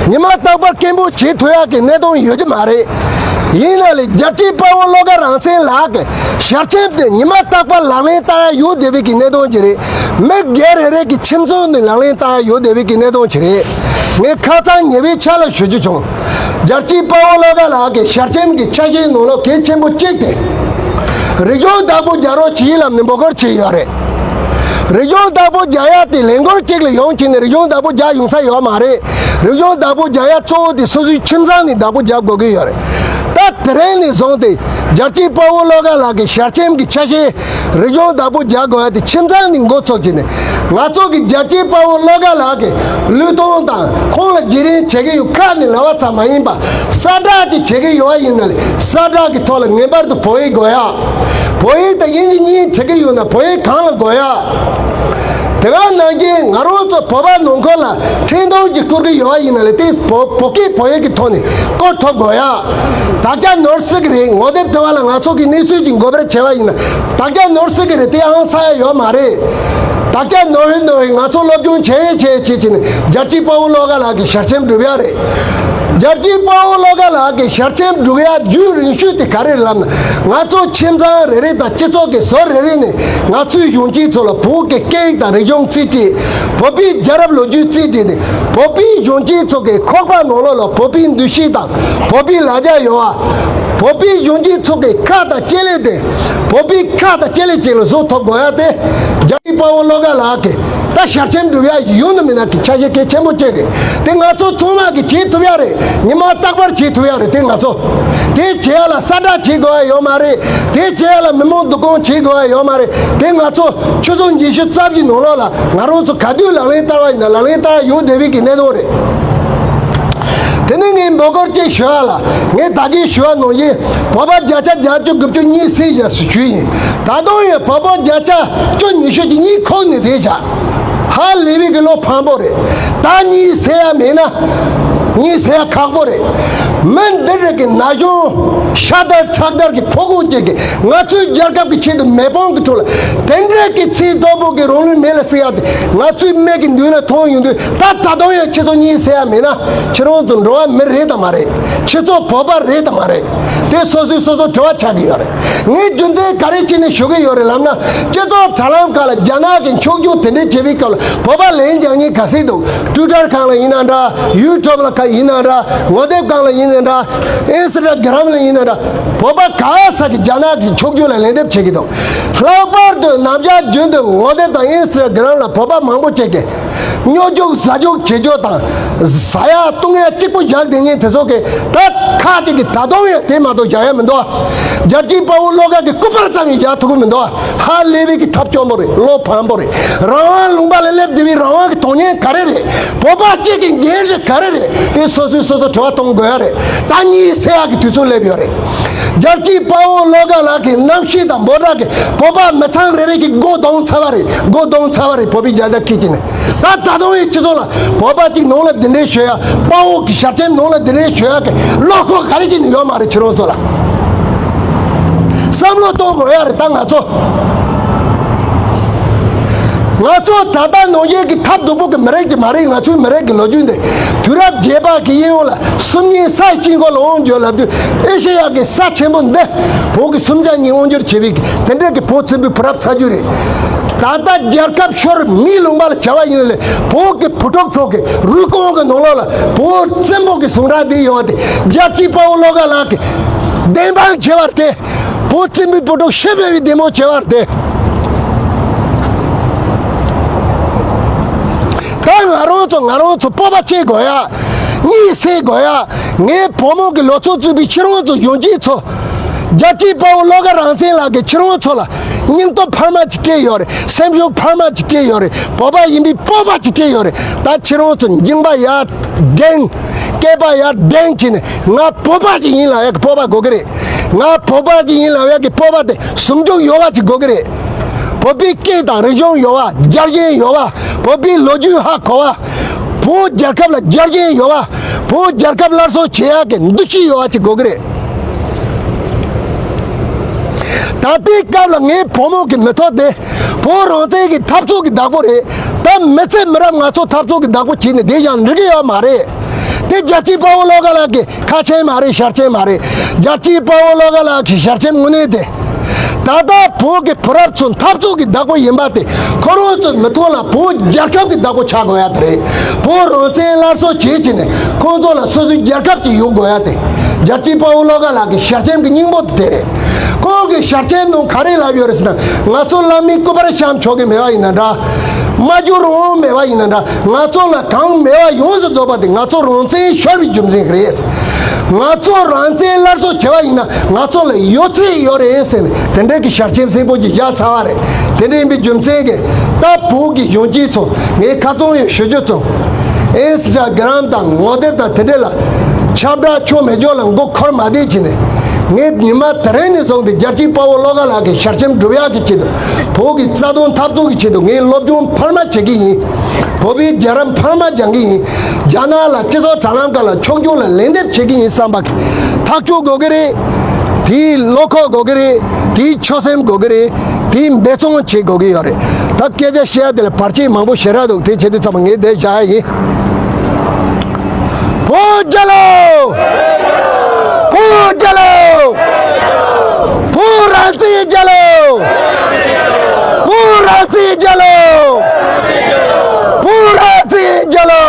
ཉི་མ་རྟག་པར་སྐད་འབོད་བྱེད་ཐུབ་ཡག་གི་གནད་དོན་ཡོད་ཀྱི་མ་རེད། ཡིན་ན་ལས་རྒྱལ་གཅེས་དཔའ་བོ་བློ་དགའ་རང་བཙན་ལགས་ཀྱི་ཞལ་ཆེམས་དེ་ཉི་མ་རྟག་པར་ལག་ལེན་བསྟར་ཡག་ཡོད་བསྡད་པའི་གི་གནད་དོན་ཅིག་རེད། མི་སྒེར་རེ་རེ་གི་ཁྱིམ་ཚང་ནས་ལག་ལེན་བསྟར་ཡག་ཡོད་བསྡད་པའི་གི་གནད་དོན་ཅིག་རེད། ངས་ཁ་སང་ཉེ་བའི་ཆ་ལ་ཞུ་རྒྱུ་བྱུང་། རྒྱལ་གཅེས་དཔའ་བོ་བློ་དགའ་ལགས་ཀྱི་ཞལ་ཆེམས་ཀྱི་ཆ་ཤས་ནང་ལོགས་གལ་ཆེན་པོ་གཅིག་དེ། རིག་གཞུང་བདག་པོ་རྒྱག་རོགས་བྱེད་ལབ་ནས་འབོད་སྐུལ་བྱས་ཡོད་རེད། རིག་གཞུང་བདག་པོ་རྒྱག་ཡག་དེ་ལས་འགུལ་གཅིག་ལ་ཡོང་བྱས་ནས་རིག་གཞུང་བདག་པོ་རྒྱག་ཡོང་ས་ཡོད་མ་རེད། རིག་གཞུང་བདག་པོ་རྒྱག་ཡག་གཙོ་བོ་དེ་སོ་སོའི་ཁྱིམ་ཚང་ནས་བདག་པོ་རྒྱག་དགོས་ཀྱི་ཡོད་རེད། ད་དེ་རིང་ནས་བཟུང་སྟེ་རྒྱལ་གཅེས་དཔའ་བོ་བློ་དགའ་ལགས་ཀྱི་ཞལ་ཆེམས་ཀྱི་ཆ་ཤས། རིག་གཞུང་བདག་པོ་རྒྱག་དགོས་ཡ་དེ་ཁྱིམ་ཚང་ནས་འགོ་ཚུགས་བྱས་ནས། ང་ཚོ་གི་རྒྱལ་གཅེས་དཔའ་བོ་བློ་དགའ་ལགས་ཀྱི་བློས་གཏོང་དང་ཁོང་ལ་བརྗེ་རེས་བྱེད་ཀྱི་ཡོད་ཁ་ནས་ལབ་པ་ཙམ་མ་ཡིན་པ། གསལ་བསྒྲགས་ཅིག་བྱེད་ཀྱི་ཡོད་པ་ཡིན་ན་ལས་གསལ་བསྒྲགས་ཀྱི་ཐོག་ལ་ངེས་པར་དུ་བོད་ཡིག་དགོས་ཡ། བོད་ཡིག་དང་དབྱིན་ཇི་གཉིས་བྱེད་ཀྱི་ཡོད་ན་བོད་ཡིག་གང་ལ་དགོས་ཡ། དེ་ག་ནང་བཞིན་ང་རང་ཚོ་བོད་པ་ནང་ཁུལ་ལ་འཕྲིན་ཐུང་ཅིག་བསྐུར་གྱི་ཡོད་པ་ཡིན་ན་ལས་དེ་བོད་བོད་སྐད་བོད་ཡིག་གི་ཐོག་ནས་བསྐུར་ཐུབ་དགོས་ཡ། དག་ཆ་ནོར་སྲིད་ཀྱི་རེད། ངོ་དེབ་དེ་བ་ལ་ང་ཚོ་གི་གནས་ཚུལ་ཅིག་འགོད་པར་བྱས་པ་ཡིན་ན། དག་ཆ་ནོར་སྲིད་ཀྱི་རེད། དེ་ཨང་ས་ཡ་ཡོད་མ་རེད། དག་ཆ་ནོར་བའི་ནོར་བའི་ང་ཚོ་སློབ་སྦྱོང་བྱས་བྱས་བྱས་བྱས་ནས་རྒྱལ་གཅེས་དཔའ་བོ་བློ་དགའ་ལགས་ཀྱི་ཞལ་ཆེམས་སྒྲུབ་ཡ་རེད། རྒྱལ་གཅེས་དཔའ་བོ་བློ་དགའ་ལགས་ཀྱི་ཞལ་ཆེམས་སྒྲུབ་ཡ་རྒྱུན་རིང་ཤོས་དེ་ག་རེ་རེད་ལབ་ན། ང་ཚོ་ཁྱིམ་ཚང་རེ་རེ་དང་སྤྱི་ཚོགས་ཀྱི་ཟུར་རེ་རེ་ནས་ང་ཚོའི་གཞོན་སྐྱེས་ཚོ་ལ་བོད་ཀྱི་སྐད་ཡིག་དང་རིག་གཞུང་རྩིས་སྤྲད། བོད་པའི་རྒྱལ་རབས་ལོ་རྒྱུས་རྩིས་སྤྲད་དེ། བོད་པའི་གཞོན་སྐྱེས་ཚོ་གི་ཁོག་པ་ནང་ལོགས་ལ་བོད་པའི་འདུ་ཤེས་དང་བོད་པའི་ལ་རྒྱ་ཡོད་པ། བོད་པའི་གཞོན་སྐྱེས་ཚོ་གི་ཁ་དང་ལྕེ་ལེ་དེ། བོད་པའི་ཁ་དང་ལྕེ་ལེ་ཅིག་ལ་བཟོ་ཐུབ་དགོས་ཡ་དེ། རྒྱལ་གཅེས་དཔའ་བོ་བློ་དགའ་ལགས་ཀྱི་ད་ཞལ་ཆེམས་སྒྲུབ་ཡ་ཡོད་ན་མིན་ན་གི་ཆ་ཤས་གལ་ཆེན་པོ་གཅིག་རེད། དེ་ང་ཚོ་ཚང་མ་གི་བྱེད་ཐུབ་ཡ་རེད། ཉི་མ་རྟག་པར་བྱེད་ཐུབ་ཡ་རེད། དེ་ང་ཚོ་དེ་བྱེད་ཡ་ལ་གསལ་བསྒྲགས་བྱེད་དགོས་ཡ་ཡོད་མ་རེད། དེ་བྱེད་ཡ་ལ་མི་མང་བསྡུ་སྐོང་བྱེད་དགོས་ཡ་ཡོད་མ་རེད། དེ་ང་ཚོ་ཆུ་ཚོད་ཉི་ཤུ་རྩ་བཞི་ནང་ལོགས་ལ་ང་རང་ཚོ་ག་དུས་ལག་ལེན་བསྟར་བ་ཡིན་ན་ལག་ལེན་བསྟར་ཡ་ཡོད་བསྡད་པའི་གི་གནད་དོན་རེད། དེ་ནས་ངས་འབོད་སྐུལ་གཅིག་ཞུ་ཡ་ལ། ངས་ད་གིན་ཞུ་བ་ནང་བཞིན་བོད་པ་བརྒྱ་ཆ་བརྒྱད་ཅུ་དགུ་བཅུ་གཉིད་སད་བཞག་ཟེར་ཞུས་ཡིན། ད་དུང་ཡང་བོད་པ་བརྒྱ་ཆ་བཅུ་ཉི་ཤུ་ཅིག་གཉིད་ཁུག་ནས་བསྡད་བཞག་ཧ་ལས་པའི་གི་བློ་ཕམ་པོ་རེད། ད་གཉིད་སད་ཡ་མེད་ན། གཉིད་སད་ཡ་ཁག་པོ་རེད། མི་འདི་རིགས་ཀྱི་ན་གཞོན་ཤ་དར་ཁྲག་དར་གྱི་ཕོ་རྒོད་ཅིག་གིས་ང་ཚོའི་རྒྱལ་ཁབ་ཀྱི་ཆེད་དུ་མེ་དཔུང་གི་ཁྲོད་ལ་དེ་འདྲའི་གི་ཚེ་སྟོབས་པོ་གི་རང་ལུས་མེ་ལ་བསྲེགས་ཡ་དེ་ང་ཚོའི་མིག་གི་མདུན་ལ་མཐོང་ཡོང་དུས། ད་ད་དུང་ཡང་ཁྱེད་ཚོ་གཉིད་སད་ཡ་མེད་ན། ཁྱེད་རང་ཚོ་འགྲོ་བ་མི་རེད་དམ་མ་རེད། ཁྱེད་ཚོ་བོད་པ་རེད་དམ་མ་རེད། དེ་སོ་སོས་སོ་སོ་དྲི་བ་ཆགས་ཀྱི་ཡོད་རེད། ངས་རྒྱུ་མཚན་ག་རེ་བྱས་ནས་ཞུ་གི་ཡོད་རེད་ལབ་ན། སྤྱི་ཚོགས་དྲ་ལམ་ཁག་ལ་རྒྱ་ནག་གི་འཁྱོག་བརྗོད་དེ་འདྲས་བྱེད་པའི་སྐབས་ལ་བོད་པ་ལན་རྒྱག་མཁན་ག་ཚད་འདུག་ཊུའི་ཊར་སྒང་ལ་ཡིན་ན་འདྲ། ཡུ་ཊུབ་ལ་ཁ་ཡིན་ན་འདྲ། ངོ་དེབ་སྒང་ལ་ཡིན་ན་འདྲ། ཨིན་སི་ཊ་གྷི་རམ་ལ་ཡིན་ན་འདྲ། བོད་པ་ག་ས་གི་རྒྱ་ནག་གི་འཁྱོག་བརྗོད་ལ་ལན་འདེབས་བྱེད་ཀྱི་འདུག་ལྷག་པར་དུ་ནམ་ཞག་རྒྱུན་དུ་ངོ་དེབ་དང་ཨིན་སི་ཊ་གྷི་རམ་ལ་བོད་པ་མང་པོ་བྱེད་ཀྱི། སྨྱོ་རྒྱུག་ཟ་རྒྱུག་བྱེད་རྒྱུ་དང་། ཟ་ཡ་བཏུང་ཡ་གཅིག་པུ་བཞག་བསྡད་མཁན་དེ་ཚོ་གིས་ད་ཁ་ཅིག་གིས་ད་དུང་ཡང་དེ་མ་གཏོགས་བཞག་ཡ་མི་འདུག་རྒྱལ་གཅེས་དཔའ་བོ་བློ་དགའ་གི་སྐུ་པར་ཙམ་ཡང་བཞག་ཐུབ་ཀྱི་མི་འདུག་ཧ་ལས་པའི་གི་ཐབས་སྐྱོ་པོ་རེད། བློ་ཕམ་པོ་རེད། རང་དབང་ལུང་པ་ལ་སླེབས་བསྡད་པའི་རང་དབང་གི་དོན་སྙིང་ག་རེ་རེད། བོད་པ་གཅིག་གི་འགན་རེད་ག་རེ་རེད། དེ་སོ་སོས་སོ་སོ་དྲི་བ་གཏོང་དགོས་ཡ་རེད། ད་གཉིད་སད་ཡ་གི་དུས་ཚོད་སླེབས་ཡོད་རེད། རྒྱལ་གཅེས་དཔའ་བོ་བློ་དགའ་ལགས་ཀྱི་རྣམ་ཤེས་དང་འབོད་སྒྲ་གིས་བོད་པ་མི་ཚང་རེ་རེ་གི་མགོ་རྡུང་ཚར་བ་རེད། མགོ་རྡུང་ཚར་བ་རེད། བོད་པའི་རྒྱལ་དར་འཁྱེར་གྱི་ནས། ད་ད་དུང་ཡང་སྤྱི་ཚོགས་ལ་བོད་པ་གཅིག་ནང་ལ་འདི་འདྲའི་ཞུ་ཡ། དཔའ་བོ་གི་ཞལ་ཆེམས་ནང་ལ་འདི་འདྲའི་ཞུ་ཡ་གི་བློ་ཁོག་ག་རེ་བྱས་ནས་ཡོད་མ་རེད། ཁྱེད་རང་ཚོ་ལ་བསམ་བློ་གཏོང་དགོས་ཡ་རེད། ད་ང་ཚོ་ ང་ཚོ་ད་ལྟ་ནང་བཞིན་གྱི་ཐབས་སྡུག་པོ་གི་མི་རིགས་ཀྱི་མ་རེད། ང་ཚོའི་མི་རིགས་ཀྱི་ལོ་རྒྱུས་འདི་དུས་རབས་བརྒྱད་པ་གི་དབྱིན་ཡུལ་ལ་སུམ་གཉིས་ས་དཀྱིལ་འཁོར་ལ་དབང་བསྒྱུར་ལབ་དུས། ཨེ་ཤེ་ཡ་གི་ས་ཆེན་པོ་འདི་བོད་ཀྱི་སུམ་བརྒྱ་གཉིས་དབང་བསྒྱུར་བྱས་པའི་དེ་འདྲ་གི་བོད་བཙན་པོའི་བུ་རབས་ཚ་རྒྱུད་རེད། ད་ལྟ་རྒྱལ་ཁབ་ཤོར་མིའི་ལུང་པ་ལ་བྱ་བ་ཡིན་ལས། བོད་ཀྱི་བུ་ཕྲུག་ཚོ་གི་རུས་ཁོག་གི་ནང་ལོགས་ལ་བོད་བཙན་པོ་གི་ཟུངས་ཁྲག་འདི་ཡོད་པ་དེ་རྒྱལ་གཅེས་དཔའ་བོ་བློ་དགའ་ལགས་ཀྱི་བདེན་དཔང་བྱས་པ་རེད། བོད་བཙན་པོའི་བུ་ཕྲུག་ཤི་བའི་བདེ་མོ་བྱས་པ་རེད། ད་ང་རང་ཚོ་ང་རང་ཚོ་སྤོབས་པ་སྐྱེ་དགོས་ཡ། གཉིད་སད་དགོས་ཡ། ངའི་བུ་མོ་གི་ལོ་ཚོད་བཙུགས་པའི་ཁྱེད་རང་ཚོ་གཞོན་སྐྱེས་ཚོ། རྒྱལ་གཅེས་དཔའ་བོ་བློ་དགའ་རང་བཙན་ལགས་ཀྱིས་ཁྱེད་རང་ཚོ་ལ་སྙིང་སྟོབས་འཕར་མ་ཅིག་སྤྲད་ཡོད་རེད། སེམས་ཤུགས་འཕར་མ་ཅིག་སྤྲད་ཡོད་རེད། བོད་པ་ཡིན་པའི་སྤོབས་པ་ཅིག་སྤྲད་ཡོད་རེད། ད་ཁྱེད་རང་ཚོ་མཇིང་པ་ཡར་བསྒྲེངས། སྐེད་པ་ཡར་བསྒྲེངས་བྱས་ནས། ང་བོད་པ་ཅིག་ཡིན་ལབ་ཡག་གི་སྤོབས་པ་དགོས་ཀྱི་རེད། ང་བོད་པ་ཅིག་ཡིན་ལབ་ཡག་གི་སྤོབས་པ་དེ་ཟུང་འཇུག་ཡོད་པ་ཅིག་དགོས་ཀྱི་རེད། བོད་པའི་སྐད་དང་རིག་གཞུང་ཡོད་པ། རྒྱལ་ཞེན་ཡོད་པ། བོད་པའི་ལོ་རྒྱུས་ཧ་གོ་བ། བོད་རྒྱལ་ཁབ་ལ་རྒྱལ་ཞེན་ཡོད་པ། བོད་རྒྱལ་ཁབ་སླར་གསོ་བྱེད་ཡག་གི་འདུ་ཤེས་ཡོད་པ་ཅིག་དགོས་ཀྱི་རེད། ད་ལྟའི་སྐབས་ལ་ངའི་བུ་མོ་གི་མི་ཐོག་དེ་བོད་རང་བཙན་གྱི་འཐབ་རྩོད་ཀྱི་བདག་པོ་རེད། ད་མི་ཚེ་མི་རབས་ང་ཚོ་འཐབ་རྩོད་ཀྱི་བདག་པོ་བྱས་ནས་བསྡད་ཀྱང་འགྲིག་གི་ཡོད་མ་རེད། དེ་རྒྱལ་གཅེས་དཔའ་བོ་བློ་དགའ་ལགས་ཀྱི་ཁ་ཆེམས་མ་རེད། ཞལ་ཆེམས་མ་རེད། རྒྱལ་གཅེས་དཔའ་བོ་བློ་དགའ་ལགས་ཀྱི་ཞལ་ཆེམས་དངོས་གནས་དེ། ད་ལྟ་བོད་ཀྱི་བུ་རབས་ཚོ་འཐབ་རྩོད་ཀྱི་བདག་པོ་ཡིན་པ་དེ་ཁོ་རང་ཚོའི་མི་ཐོག་ལ་བོད་རྒྱལ་ཁབ་ཀྱི་བདག་པོ་ཆགས་དགོས་ཡ་དེ་རེད། བོད་རང་བཙན་སླར་གསོ་བྱེད་ཀྱི་ནས་ཁོང་ཚོ་ལ་སོ་སོའི་རྒྱལ་ཁབ་ཅིག་ཡོང་དགོས་ཡ་དེ། རྒྱལ་གཅེས་དཔའ་བོ་བློ་དགའ་ལགས་ཀྱི་ཞལ་ཆེམས་ཀྱི་སྙིང་པོ་དེ་རེད། ཁོང་གི་ཞལ་ཆེམས་ནང་ག་རེ་ལབ་ཡོད་རེད་ཟེར་ན། ང་ཚོ་བླ་མའི་སྐུ་པར་བཤམས་ཆོག་གི་མེད་པ་ཡིན་ན་འདྲ། མ་གྱུར་འོང་མེད་པ་ཡིན་ན་འདྲ། ང་ཚོ་ལ་གང་མེད་པ་ཡོངས་སུ་རྫོགས་པ་དེ་ང་ཚོ་རང་བཙན་ཤོར་བའི་རྒྱུ་མཚན་རེད། ང་ཚོ་རང་བཙན་སླར་གསོ་བྱེད་པ་ཡིན་ན་ང་ཚོ་ལ་ཡོད་ཚད་ཡོད་རེད་ཟེར་ནས་དེ་འདྲའི་གི་ཞལ་ཆེམས་སེར་པོ་ཅིག་བཞག་ཚར་བ་རེད། དེ་འདྲ་ཡིན་པའི་རྒྱུ་མཚན་གྱིས་ད་བོད་ཀྱི་གཞོན་སྐྱེས་ཚོ། ངས་ཁ་ཚོན་ཡང་ཞུ་རྒྱུ་ཚོ། ཨིན་སི་ཊ་གྷི་རམ་དང་ངོ་དེབ་དང་དེ་འདྲ་ལ་ཁྱབ་བསྒྲགས་ཆོ་མེད་ཆོ་ལ་མགོ་འཁོར་མ་བསྡད་བྱས་ནས། ངས་ཉི་མ་དེ་རིང་ནས་བཟུང་སྟེ་རྒྱལ་གཅེས་དཔའ་བོ་བློ་དགའ་ལགས་ཀྱི་ཞལ་ཆེམས་སྒྲུབ་ཡག་གི་ཆེད་དུ། བོད་ཀྱི་རྩ་དོན་འཐབ་རྩོད་ཀྱི་ཆེད་དུ་ངས་སློབ་སྦྱོང་འཕར་མ་བྱེད་ཀྱི་ཡིན། བོད་པའི་རྒྱལ་རབས་འཕར་མ་སྦྱང་གི་ཡིན། རྒྱ་ནག་ལ་སྤྱི་ཚོགས་དྲ་ལམ་ཁག་ལ་ཕྱོགས་སྒྱུར་ལ་ལན་འདེབས་བྱེད་ཀྱི་ཡིན་བསམ་པ་གི་ཐག་གཅོད་དགོས་ཀྱི་རེད། དེའི་བློ་ཁོག་དགོས་ཀྱི་རེད། དེའི་ཆོད་སེམས་དགོས་ཀྱི་རེད། དེའི་འབད་བརྩོན་བྱེད་དགོས་ཀྱི་ཡོད་རེད། ད་སྐད་ཆ་བཤད་ཡ་དེ་ལ་བར་ཆད་མང་པོ་ཞེ་དྲག་འདུག་དེ་བྱེད་དུས་ཚང་མ་ངས་འདིར་བཞག་ཡ་ཡིན། བོད་རྒྱལ་ལོ། བོད་རྒྱལ་ལོ། བོད་རང་བཙན་རྒྱལ་ལོ། བོད་རང་བཙན་རྒྱལ་ལོ། བོད་རང་བཙན་རྒྱལ་ལོ།